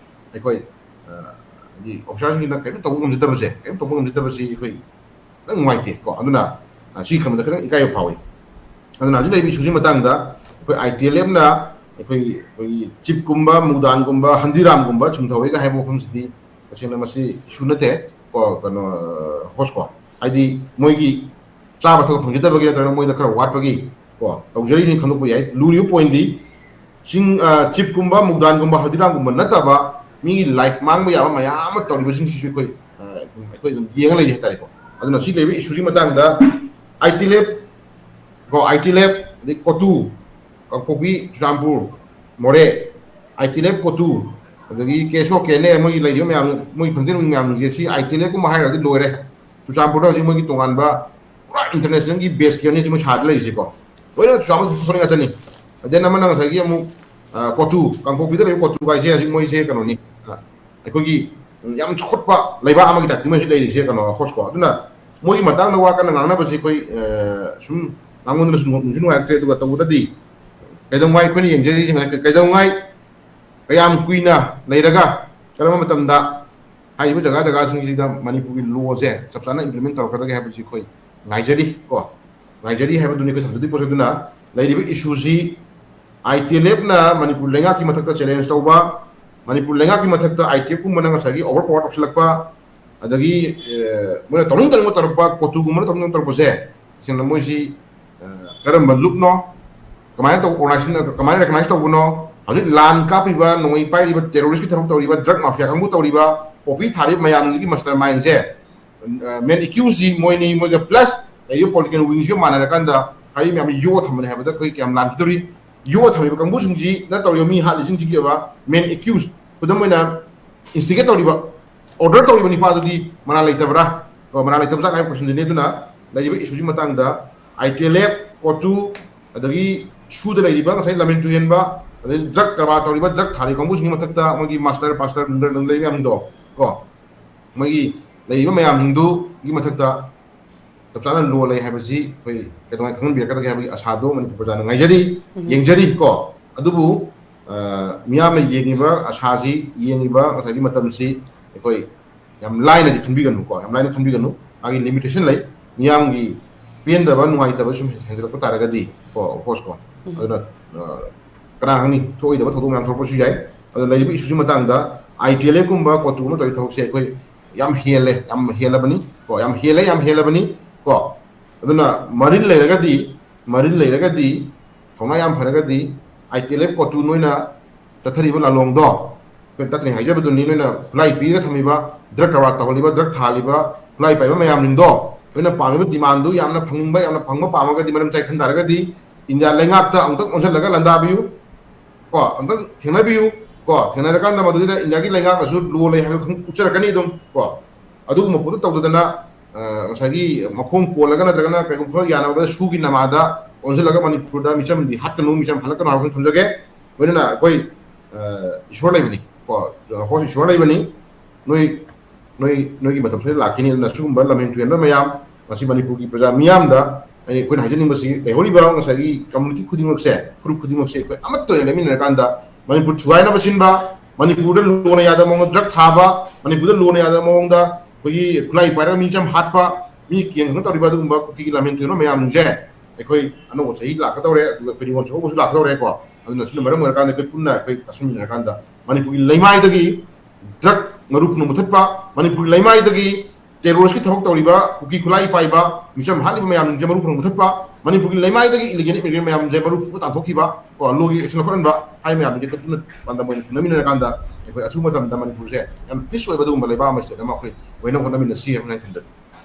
ꯑꯩꯈꯣꯏ, ꯑ, ꯍꯥꯏꯗꯤ ꯑꯣꯐꯤꯁꯥꯔꯁꯤꯡꯁꯤꯅ ꯀꯔꯤꯝ ꯇꯧꯕ ꯉꯝꯖꯗꯕꯁꯦ, ꯀꯔꯤꯝ ꯇꯧꯕ ꯉꯝꯖꯗꯕꯁꯤ ꯑꯩꯈꯣꯏ ꯈꯤꯇꯪ ꯅꯨꯡꯉꯥꯏꯇꯦ ꯀꯣ꯫ ꯑꯗꯨꯅ, ꯑ, ꯁꯤ ꯈꯟꯕꯗ ꯈꯤꯇꯪ ꯏꯀꯥꯏꯕ ꯐꯥꯎꯏ꯫ ꯑꯗꯨꯅ ꯍꯧꯖꯤꯛ ꯂꯩꯔꯤꯕ ꯏꯁꯨꯁꯤ ꯃꯇꯥꯡꯗ ꯑꯩꯈꯣꯏ ꯑꯥꯏ ꯇꯤ ꯑꯦꯜ ꯑꯦꯐꯅ ꯑꯩꯈꯣꯏꯒꯤ, ꯑꯩꯈꯣꯏꯒꯤ ꯆꯤꯞꯀꯨꯝꯕ, ꯃꯨꯗꯥꯟꯒꯨꯝꯕ, ꯍꯟꯗꯤꯔꯥꯝꯒꯨꯝꯕ ꯆꯨꯝꯊꯧꯋꯦꯒ ꯍꯥꯏꯕ ꯋꯥꯐꯝꯁꯤꯗꯤ ꯇꯁꯦꯡꯅ ꯃꯁꯤ ꯏꯁꯨ ꯅꯠꯇꯦ ꯀꯣ, ꯀꯩꯅꯣ, ꯍꯣꯁ ꯀꯣ꯫ ꯍꯥꯏꯗꯤ ꯃꯣꯏꯒꯤ ꯆꯥꯕ ꯊꯛꯄ ꯐꯪꯖꯗꯕꯒꯤ ꯅꯠꯇ꯭ꯔꯒ ꯃꯣꯏꯗ ꯈꯔ ꯋꯥꯠꯄꯒꯤ ꯀꯣ ꯇꯧꯖꯔꯤꯅꯤ ꯈꯟꯗꯣꯛꯄ ꯌꯥꯏ꯫ ꯂꯨꯔꯤꯕ ꯄꯣꯏꯟꯗꯤ ꯆꯤꯡ, ꯑ, ꯆꯤꯞꯀꯨꯝꯕ, ꯃꯨꯛꯗꯥꯟꯒꯨꯝꯕ, ꯍꯜꯗꯤꯔꯥꯝꯒꯨꯝꯕ ꯅꯠꯇꯕ ꯃꯤꯒꯤ ꯂꯥꯏꯐ ꯃꯥꯡꯕ ꯌꯥꯕ ꯃꯌꯥꯝ ꯑꯃ ꯇꯧꯔꯤꯕꯁꯤꯡꯁꯤꯁꯨ ꯑꯩꯈꯣꯏ, ꯑ, ꯑꯩꯈꯣꯏ ꯑꯗꯨꯝ ꯌꯦꯡꯉ ꯂꯩꯔꯤ ꯍꯥꯏꯇꯥꯔꯦꯀꯣ꯫ ꯑꯗꯨꯅ ꯁꯤ ꯂꯩꯔꯤꯕ ꯏꯁꯨꯁꯤ ꯃꯇꯥꯡꯗ ꯑꯥꯏ ꯇꯤ ꯑꯦꯜ ꯑꯦꯐ ꯀꯣ, ꯑꯥꯏ ꯇꯤ ꯑꯦꯜ ꯑꯦꯐ, ꯑꯗꯩ ꯀꯣꯇꯨ, ꯀꯥꯡꯄꯣꯛꯄꯤ, ꯆꯨꯔꯆꯥꯟꯄꯨꯔ, ꯃꯣꯔꯦ, ꯑꯥꯏ ꯇꯤ ꯑꯦꯜ ꯑꯦꯐ ꯀꯣꯇꯨ, ꯑꯗꯒꯤ ꯀꯦ ꯑꯦꯁ ꯑꯣ ꯀꯦ ꯑꯦꯟ ꯑꯦ, ꯃꯣꯏꯒꯤ ꯂꯩꯔꯤꯕ ꯃꯌꯥꯝ, ꯃꯣꯏ ꯐꯟꯗꯦꯟ ꯃꯌꯥꯝꯁꯤꯡꯁꯦ C I T L F ꯀꯨꯝꯕ ꯍꯥꯏꯔꯒꯗꯤ ꯂꯣꯏꯔꯦ꯫ ꯆꯨꯔꯆꯥꯟꯄꯨꯔꯗ ꯍꯧꯖꯤꯛ ꯃꯣꯏꯒꯤ ꯇꯣꯉꯥꯟꯕ ꯄꯨꯔꯥ ꯏꯟꯇꯔꯅꯦꯁꯅꯦꯜꯒꯤ ꯕꯦꯁ ꯀꯦꯝꯅꯤ ꯍꯧꯖꯤꯛ ꯃꯣꯏ ꯁꯥꯗ ꯂꯩꯔꯤꯁꯦꯀꯣ꯫ ꯂꯣꯏꯅ ꯆꯨꯔꯆꯥꯟꯄꯨꯔ ꯄꯨꯊꯣꯔꯛꯏ ꯉꯥꯛꯇꯅꯤ꯫ ꯑꯗꯩ ꯑꯃꯅ ꯉꯁꯥꯏꯒꯤ ꯑꯃꯨꯛ, ꯑ, ꯀꯣꯇꯨ, ꯀꯥꯡꯄꯣꯛꯄꯤꯗ ꯂꯩꯕ ꯀꯣꯇꯨ ꯍꯥꯏꯁꯦ ꯍꯧꯖꯤꯛ ꯃꯣꯏꯁꯦ ꯀꯩꯅꯣꯅꯤ, ꯑ, ꯑꯩꯈꯣꯏꯒꯤ ꯌꯥꯝ ꯆꯥꯎꯈꯠꯄ ꯂꯩꯕꯥꯛ ꯑꯃꯒꯤ ꯇꯥꯏꯞꯇ ꯃꯣꯏꯁꯨ ꯂꯩꯔꯤꯁꯦ ꯀꯩꯅꯣ ꯍꯣꯁꯀꯣ꯫ ꯑꯗꯨꯅ ꯃꯣꯏꯒꯤ ꯃꯇꯥꯡꯗ ꯋꯥ ꯀꯟꯅ ꯉꯥꯡꯅꯕꯁꯤ ꯑꯩꯈꯣꯏ ꯁꯨꯝ ꯉꯥꯡꯃꯟꯗꯅꯁꯨ ꯅꯨꯡꯁꯨ ꯅꯨꯡꯉꯥꯏꯔꯛꯇ꯭ꯔꯦ꯫ ꯑꯗꯨꯒ ꯇꯧꯕꯗꯗꯤ ꯀꯩꯗꯧꯉꯥꯏ ꯑꯩꯈꯣꯏꯅ ꯌꯦꯡꯖꯔꯤꯁꯦ, ꯀꯩꯗꯧꯉꯥꯏ ꯀꯌꯥꯝ ꯀꯨꯏꯅ ꯂꯩꯔꯒ ꯀꯔꯝꯕ ꯃꯇꯝꯗ ꯍꯥꯏꯔꯤꯕ ꯖꯒꯥ ꯖꯒꯥꯁꯤꯡꯁꯤꯗ ꯃꯅꯤꯄꯨꯔꯒꯤ ꯂꯣꯁꯦ ꯆꯞ ꯆꯥꯅ ꯏꯝꯄ꯭ꯂꯤꯃꯦꯟ ꯇꯧꯔꯛꯀꯗꯒꯦ ꯍꯥꯏꯕꯁꯤ ꯑꯩꯈꯣꯏ ꯉꯥꯏꯖꯔꯤ ꯀꯣ, ꯉꯥꯏꯖꯔꯤ ꯍꯥꯏꯕꯗꯨꯅꯤ ꯑꯩꯈꯣꯏ ꯊꯝꯖꯗꯣꯏ ꯄꯣꯠꯁꯦ꯫ ꯑꯗꯨꯅ ꯂꯩꯔꯤꯕ ꯏꯁꯨꯁꯤ ꯑꯥꯏ ꯇꯤ ꯑꯦꯜ ꯑꯦꯐꯅ ꯃꯅꯤꯄꯨꯔ ꯂꯩꯉꯥꯛꯀꯤ ꯃꯊꯛꯇ ꯆꯦꯂꯦꯟꯖ ꯇꯧꯕ, ꯃꯅꯤꯄꯨꯔ ꯂꯩꯉꯥꯛꯀꯤ ꯃꯊꯛꯇ ꯑꯥꯏ ꯇꯤ ꯑꯦꯐ ꯀꯨꯝꯕꯅ ꯉꯁꯥꯏꯒꯤ ꯑꯣꯚꯔ ꯄꯥꯋꯔ ꯇꯧꯁꯤꯜꯂꯛꯄ, ꯑꯗꯒꯤ ꯃꯣꯏꯅ ꯇꯧꯅꯤꯡ ꯇꯧꯅꯤꯡꯕ ꯇꯧꯔꯛꯄ, ꯀꯣꯇꯨꯒꯨꯝꯕꯅ ꯇꯧꯅꯤꯡ ꯇꯧꯔꯛꯄꯁꯦ ꯇꯁꯦꯡꯅ ꯃꯣꯏꯁꯤ ꯀꯔꯝꯕ ꯂꯨꯞꯅꯣ, ꯀꯃꯥꯏꯅ ꯇꯧꯕ ꯑꯣꯔꯒꯅꯥꯏꯖꯦꯁꯟ, ꯀꯃꯥꯏꯅ ꯔꯦꯀꯒꯅꯥꯏꯖ ꯇꯧꯕꯅꯣ? ꯍꯧꯖꯤꯛ ꯂꯥꯟ ꯀꯥꯞꯄꯤꯕ, ꯅꯣꯡꯃꯩ ꯄꯥꯏꯔꯤꯕ, ꯇꯦꯔꯣꯔꯤꯁꯀꯤ ꯊꯕꯛ ꯇꯧꯔꯤꯕ, ꯗ꯭ꯔꯒ ꯃꯥꯐꯤꯌꯥ ꯀꯥꯡꯕꯨ ꯇꯧꯔꯤꯕ, ꯄꯣꯄꯤ ꯊꯥꯔꯤꯕ ꯃꯌꯥꯝꯁꯤꯒꯤ ꯃꯁꯇꯔ ꯃꯥꯏꯟꯁꯦ ꯃꯦꯟ ꯑꯦꯀ꯭ꯌꯨꯁꯁꯤ ꯃꯣꯏꯅꯤ, ꯃꯣꯏꯒ ꯄ꯭ꯂꯁ ꯂꯩꯔꯤꯕ ꯄꯣꯂꯤꯇꯤꯀꯦꯜ ꯋꯤꯡꯁꯤꯒ ꯃꯥꯟꯅꯔꯀꯥꯟꯗ ꯍꯥꯏꯔꯤꯕ ꯃꯌꯥꯝꯁꯤ ꯌꯣꯛꯑ ꯊꯝꯕꯅꯤ ꯍꯥꯏꯕꯗ ꯑꯩꯈꯣꯏ ꯀꯌꯥꯝ ꯂꯥꯟꯈꯤꯗꯧꯔꯤ? ꯌꯣꯛꯑ ꯊꯝꯃꯤꯕ ꯀꯥꯡꯕꯨꯁꯤꯡꯁꯤꯅ ꯇꯧꯔꯤꯕ ꯃꯤ ꯍꯥꯠꯂꯤꯁꯤꯡꯁꯤꯒꯤ ꯑꯣꯏꯕ ꯃꯦꯟ ꯑꯦꯀ꯭ꯌꯨꯁ, ꯈꯨꯗꯝ ꯑꯣꯏꯅ ꯏꯟꯁꯇꯤꯒꯦꯠ ꯇꯧꯔꯤꯕ, ꯑꯣꯔꯗꯔ ꯇꯧꯔꯤꯕ ꯅꯤꯄꯥꯗꯨꯗꯤ ꯃꯔꯥꯜ ꯂꯩꯇꯕ꯭ꯔꯥ? ꯀꯣ, ꯃꯔꯥꯜ ꯂꯩꯇꯕꯖꯥꯠ ꯍꯥꯏꯕ ꯀꯣꯏꯁꯟꯗꯨꯅꯤ꯫ ꯑꯗꯨꯅ ꯂꯩꯔꯤꯕ ꯏꯁꯨꯁꯤ ꯃꯇꯥꯡꯗ ꯑꯥꯏ ꯇꯤ ꯑꯦꯜ ꯑꯦꯐ, ꯀꯣꯆꯨ, ꯑꯗꯒꯤ ꯁꯨꯗ ꯂꯩꯔꯤꯕ ꯉꯁꯥꯏ ꯂꯝꯍꯦꯟ ꯇꯨꯍꯦꯟꯕ, ꯑꯗꯩ ꯗ꯭ꯔꯒ ꯀꯔꯕꯥꯔ ꯇꯧꯔꯤꯕ, ꯗ꯭ꯔꯒ ꯊꯥꯔꯤ ꯀꯥꯡꯕꯨꯁꯤꯡꯒꯤ ꯃꯊꯛꯇ ꯃꯣꯏꯒꯤ ꯃꯥꯁꯇꯔ ꯄꯥꯁꯇꯔ ꯂꯩꯔꯤꯕ ꯃꯌꯥꯝꯗꯣ, ꯀꯣ, ꯃꯣꯏꯒꯤ ꯂꯩꯔꯤꯕ ꯃꯌꯥꯝꯁꯤꯡꯗꯨꯒꯤ ꯃꯊꯛꯇ ꯆꯞ ꯆꯥꯅ ꯂꯣ ꯂꯩ ꯍꯥꯏꯕꯁꯤ ꯑꯩꯈꯣꯏ ꯀꯩꯗꯧꯉꯩ ꯈꯪꯍꯟꯕꯤꯔꯛꯀꯗꯒꯦ ꯍꯥꯏꯕꯒꯤ ꯑꯁꯥꯗꯣ ꯃꯅꯤꯄꯨꯔ ꯄ꯭ꯔꯖꯥꯅ ꯉꯥꯏꯖꯔꯤ, ꯎꯝ꯫ ꯌꯦꯡꯖꯔꯤ ꯀꯣ꯫ ꯑꯗꯨꯕꯨ, ꯑ, ꯃꯤꯌꯥꯝꯅ ꯌꯦꯡꯉꯤꯕ ꯑꯁꯥꯁꯤ, ꯌꯦꯡꯉꯤꯕ ꯉꯁꯥꯏꯒꯤ ꯃꯇꯝꯁꯤ ꯑꯩꯈꯣꯏ ꯌꯥꯝ ꯂꯥꯏꯅꯗꯤ ꯈꯟꯕꯤꯒꯅꯨ ꯀꯣ, ꯌꯥꯝ ꯂꯥꯏꯅ ꯈꯟꯕꯤꯒꯅꯨ꯫ ꯃꯥꯒꯤ ꯂꯤꯃꯤꯇꯦꯁꯟ ꯂꯩ꯫ ꯃꯤꯌꯥꯝꯒꯤ ꯄꯦꯟꯗꯕ, ꯅꯨꯡꯉꯥꯏꯇꯕ ꯁꯨꯝ ꯍꯦꯟꯒꯠꯂꯛꯄ ꯇꯥꯔꯒꯗꯤ ꯀꯣ, of course ꯀꯣ꯫ ꯎꯝ꯫ ꯑꯗꯨꯅ, ꯑ, ꯀꯅꯥ ꯈꯪꯅꯤ, ꯊꯣꯛꯑꯣꯏꯗꯕ ꯊꯧꯗꯣꯛ ꯃꯌꯥꯝ ꯊꯣꯛꯂꯛꯄꯁꯨ ꯌꯥꯏ꯫ ꯑꯗꯣ ꯂꯩꯔꯤꯕ ꯏꯁꯨꯁꯤ ꯃꯇꯥꯡꯗ ꯑꯥꯏ ꯇꯤ ꯑꯦꯜ ꯑꯦꯐ ꯀꯨꯝꯕ ꯀꯣꯆꯨꯒꯨꯝꯕ ꯇꯧꯔꯤ ꯊꯕꯛꯁꯦ ꯑꯩꯈꯣꯏ ꯌꯥꯝ ꯍꯦꯜꯂꯦ, ꯌꯥꯝ ꯍꯦꯜꯂꯕꯅꯤ ꯀꯣ, ꯌꯥꯝ ꯍꯦꯜꯂꯦ, ꯌꯥꯝ ꯍꯦꯜꯂꯕꯅꯤ ꯀꯣ꯫ ꯑꯗꯨꯅ ꯃꯔꯤꯜ ꯂꯩꯔꯒꯗꯤ, ꯃꯔꯤꯜ ꯂꯩꯔꯒꯗꯤ, ꯊꯧꯅꯥ ꯌꯥꯝ ꯐꯔꯒꯗꯤ, ꯑꯥꯏ ꯇꯤ ꯑꯦꯜ ꯑꯦꯐ ꯀꯣꯆꯨ ꯅꯣꯏꯅ ꯆꯠꯊꯔꯤꯕ ꯂꯥꯂꯣꯡꯗꯣ, ꯑꯩꯈꯣꯏ ꯇꯠꯇ꯭ꯔꯤꯉꯩ ꯍꯥꯏꯖꯕꯗꯨꯅꯤ, ꯅꯣꯏꯅ ꯈꯨꯠꯂꯥꯏ ꯄꯤꯔꯒ ꯊꯝꯃꯤꯕ, ꯗ꯭ꯔꯒ ꯀꯔꯕꯥꯔ ꯇꯧꯍꯜꯂꯤꯕ, ꯗ꯭ꯔꯒ ꯊꯥꯍꯜꯂꯤꯕ, ꯈꯨꯠꯂꯥꯏ ꯄꯥꯏꯕ ꯃꯌꯥꯝꯁꯤꯡꯗꯣ, ꯅꯣꯏꯅ ꯄꯥꯝꯃꯤꯕ ꯗꯤꯃꯥꯟꯗꯨ ꯌꯥꯝꯅ ꯐꯪꯅꯤꯡꯕ, ꯌꯥꯝꯅ ꯐꯪꯕ ꯄꯥꯝꯃꯒꯗꯤ, ꯃꯔꯝ ꯆꯥꯏ ꯈꯟ ꯇꯥꯔꯒꯗꯤ, ꯏꯟꯗꯤꯌꯥ ꯂꯩꯉꯥꯛꯇ ꯑꯃꯨꯛꯇꯪ ꯑꯣꯟꯁꯤꯜꯂꯒ ꯂꯥꯟꯗꯥꯕꯤꯌꯨ ꯀꯣ, ꯑꯃꯨꯛꯇꯪ ꯊꯦꯡꯅꯕꯤꯌꯨ ꯀꯣ꯫ ꯊꯦꯡꯅꯔꯀꯥꯟꯗ ꯃꯗꯨꯗꯩꯗ ꯏꯟꯗꯤꯌꯥꯒꯤ ꯂꯩꯉꯥꯛꯅꯁꯨ ꯂꯣ ꯂꯩ ꯍꯥꯏꯕ ꯈꯪ-, ꯎꯠꯆꯔꯛꯀꯅꯤ ꯑꯗꯨꯝ ꯀꯣ꯫ ꯑꯗꯨꯒꯨꯝꯕ ꯄꯣꯠꯇꯨ ꯇꯧꯗꯗꯅ, ꯑ, ꯉꯁꯥꯏꯒꯤ ꯃꯈꯣꯡ ꯀꯣꯜꯂꯒ ꯅꯠꯇ꯭ꯔꯒꯅ ꯀꯩꯒꯨꯝꯕ ꯈꯔ ꯌꯥꯅꯕꯗ ꯁꯨꯒꯤ ꯅꯃꯥꯗ ꯑꯣꯟꯁꯤꯜꯂꯒ ꯃꯅꯤꯄꯨꯔꯗ ꯃꯤꯆꯝꯗꯤ ꯍꯥꯠꯀꯅꯨ, ꯃꯤꯆꯝ ꯍꯜꯂꯛꯀꯅꯨ ꯍꯥꯏꯕ ꯑꯃ ꯊꯝꯖꯒꯦ꯫ ꯂꯣꯏꯅꯅ ꯑꯩꯈꯣꯏ, ꯑ, ꯏꯁꯣꯔ ꯂꯩꯕꯅꯤ ꯀꯣ, ꯍꯣꯁ ꯏꯁꯣꯔ ꯂꯩꯕꯅꯤ꯫ ꯅꯣꯏ ꯅꯣꯏ ꯅꯣꯏꯒꯤ ꯃꯇꯝ ꯁꯣꯏꯗ ꯂꯥꯛꯈꯤꯅꯤ꯫ ꯑꯗꯨꯅ ꯁꯤꯒꯨꯝꯕ ꯂꯝꯍꯦꯟ ꯇꯨꯍꯦꯟꯕ ꯃꯌꯥꯝ ꯉꯁꯤ ꯃꯅꯤꯄꯨꯔꯒꯤ ꯄ꯭ꯔꯖꯥ ꯃꯤꯌꯥꯝꯗ ꯑꯩ ꯑꯩꯈꯣꯏꯅ ꯍꯥꯏꯖꯅꯤꯡꯕꯁꯤ, ꯂꯩꯍꯧꯔꯤꯕ ꯉꯁꯥꯏꯒꯤ ꯀꯝꯃꯨꯅꯤꯇꯤ ꯈꯨꯗꯤꯡꯃꯛꯁꯦ, ꯐꯨꯔꯨꯞ ꯈꯨꯗꯤꯡꯃꯛꯁꯦ ꯑꯩꯈꯣꯏ ꯑꯃꯠꯇ ꯑꯣꯏꯅ ꯂꯦꯞꯃꯤꯟꯅꯔꯀꯥꯟꯗ ꯃꯅꯤꯄꯨꯔ ꯊꯨꯒꯥꯏꯅꯕ ꯁꯤꯟꯕ, ꯃꯅꯤꯄꯨꯔꯗ ꯂꯣꯅ ꯌꯥꯗꯕ ꯃꯑꯣꯡꯗ ꯗ꯭ꯔꯒ ꯊꯥꯕ, ꯃꯅꯤꯄꯨꯔꯗ ꯂꯣꯅ ꯌꯥꯗꯕ ꯃꯑꯣꯡꯗ ꯑꯩꯈꯣꯏꯒꯤ ꯈꯨꯠꯂꯥꯏ ꯄꯥꯏꯔꯒ ꯃꯤ ꯆꯝ ꯍꯥꯠꯄ, ꯃꯤ ꯀꯦꯟ ꯈꯪ ꯇꯧꯔꯤꯕ ꯑꯗꯨꯒꯨꯝꯕ ꯀꯨꯀꯤꯒꯤ ꯂꯝꯍꯦꯟ ꯇꯨꯍꯦꯟꯕ ꯃꯌꯥꯝꯁꯦ ꯑꯩꯈꯣꯏ ꯑꯅꯧꯕ ꯆꯍꯤ ꯂꯥꯛꯀꯗꯧꯔꯦ, ꯑꯗꯨꯒ ꯑꯩꯈꯣꯏ ꯅꯤꯉꯣꯜ ꯆꯥꯛꯀꯧꯕꯁꯨ ꯂꯥꯛꯀꯗꯧꯔꯦꯀꯣ꯫ ꯑꯗꯨꯅ ꯁꯤꯅ ꯃꯔꯝ ꯑꯣꯏꯔꯀꯥꯟꯗ ꯑꯩꯈꯣꯏ ꯄꯨꯟꯅ ꯑꯩꯈꯣꯏ ꯇꯥꯁꯤꯟꯃꯤꯟꯅꯔꯀꯥꯟꯗ ꯃꯅꯤꯄꯨꯔꯒꯤ ꯂꯩꯃꯥꯏꯗꯒꯤ ꯗ꯭ꯔꯒ ꯃꯔꯨ ꯄꯨꯝꯅꯃꯛ ꯃꯨꯊꯠꯄ, ꯃꯅꯤꯄꯨꯔꯒꯤ ꯂꯩꯃꯥꯏꯗꯒꯤ ꯇꯦꯔꯣꯔꯤꯁꯀꯤ ꯊꯕꯛ ꯇꯧꯔꯤꯕ ꯀꯨꯀꯤ ꯈꯨꯠꯂꯥꯏ ꯄꯥꯏꯕ ꯃꯤꯆꯝ ꯍꯥꯠꯂꯤꯕ ꯃꯌꯥꯝꯁꯤꯡꯁꯦ ꯃꯔꯨ ꯄꯨꯝꯅꯃꯛ ꯃꯨꯊꯠꯄ, ꯃꯅꯤꯄꯨꯔꯒꯤ ꯂꯩꯃꯥꯏꯗꯒꯤ ꯏꯂꯤꯒꯦꯜ ꯏꯃꯤꯒ꯭ꯔꯦꯟ ꯃꯌꯥꯝꯁꯦ ꯃꯔꯨ ꯄꯨꯝꯅꯃꯛ ꯇꯥꯟꯊꯣꯛꯈꯤꯕ, ꯀꯣ, ꯂꯣꯒꯤ ꯑꯦꯛꯁꯟ ꯂꯧꯈꯠꯍꯟꯕ ꯍꯥꯏꯕ ꯃꯌꯥꯝꯁꯦ ꯑꯩꯈꯣꯏ ꯄꯨꯟꯅ ꯄꯥꯟꯗꯝ ꯑꯣꯏꯅ ꯊꯝꯅꯃꯤꯟꯅꯔꯀꯥꯟꯗ ꯑꯩꯈꯣꯏ ꯑꯊꯨꯕ ꯃꯇꯝꯗ ꯃꯅꯤꯄꯨꯔꯁꯦ ꯌꯥꯝ ꯄꯤꯁ ꯑꯣꯏꯕ ꯑꯗꯨꯒꯨꯝꯕ ꯂꯩꯕꯥꯛ ꯑꯃ, ꯁ꯭ꯇꯦꯠ ꯑꯃ ꯑꯩꯈꯣꯏ ꯑꯣꯏꯅꯕ ꯍꯣꯠꯅꯃꯤꯟꯅꯁꯤ ꯍꯥꯏꯕ ꯑꯩꯅ ꯊꯝꯖꯒꯦ꯫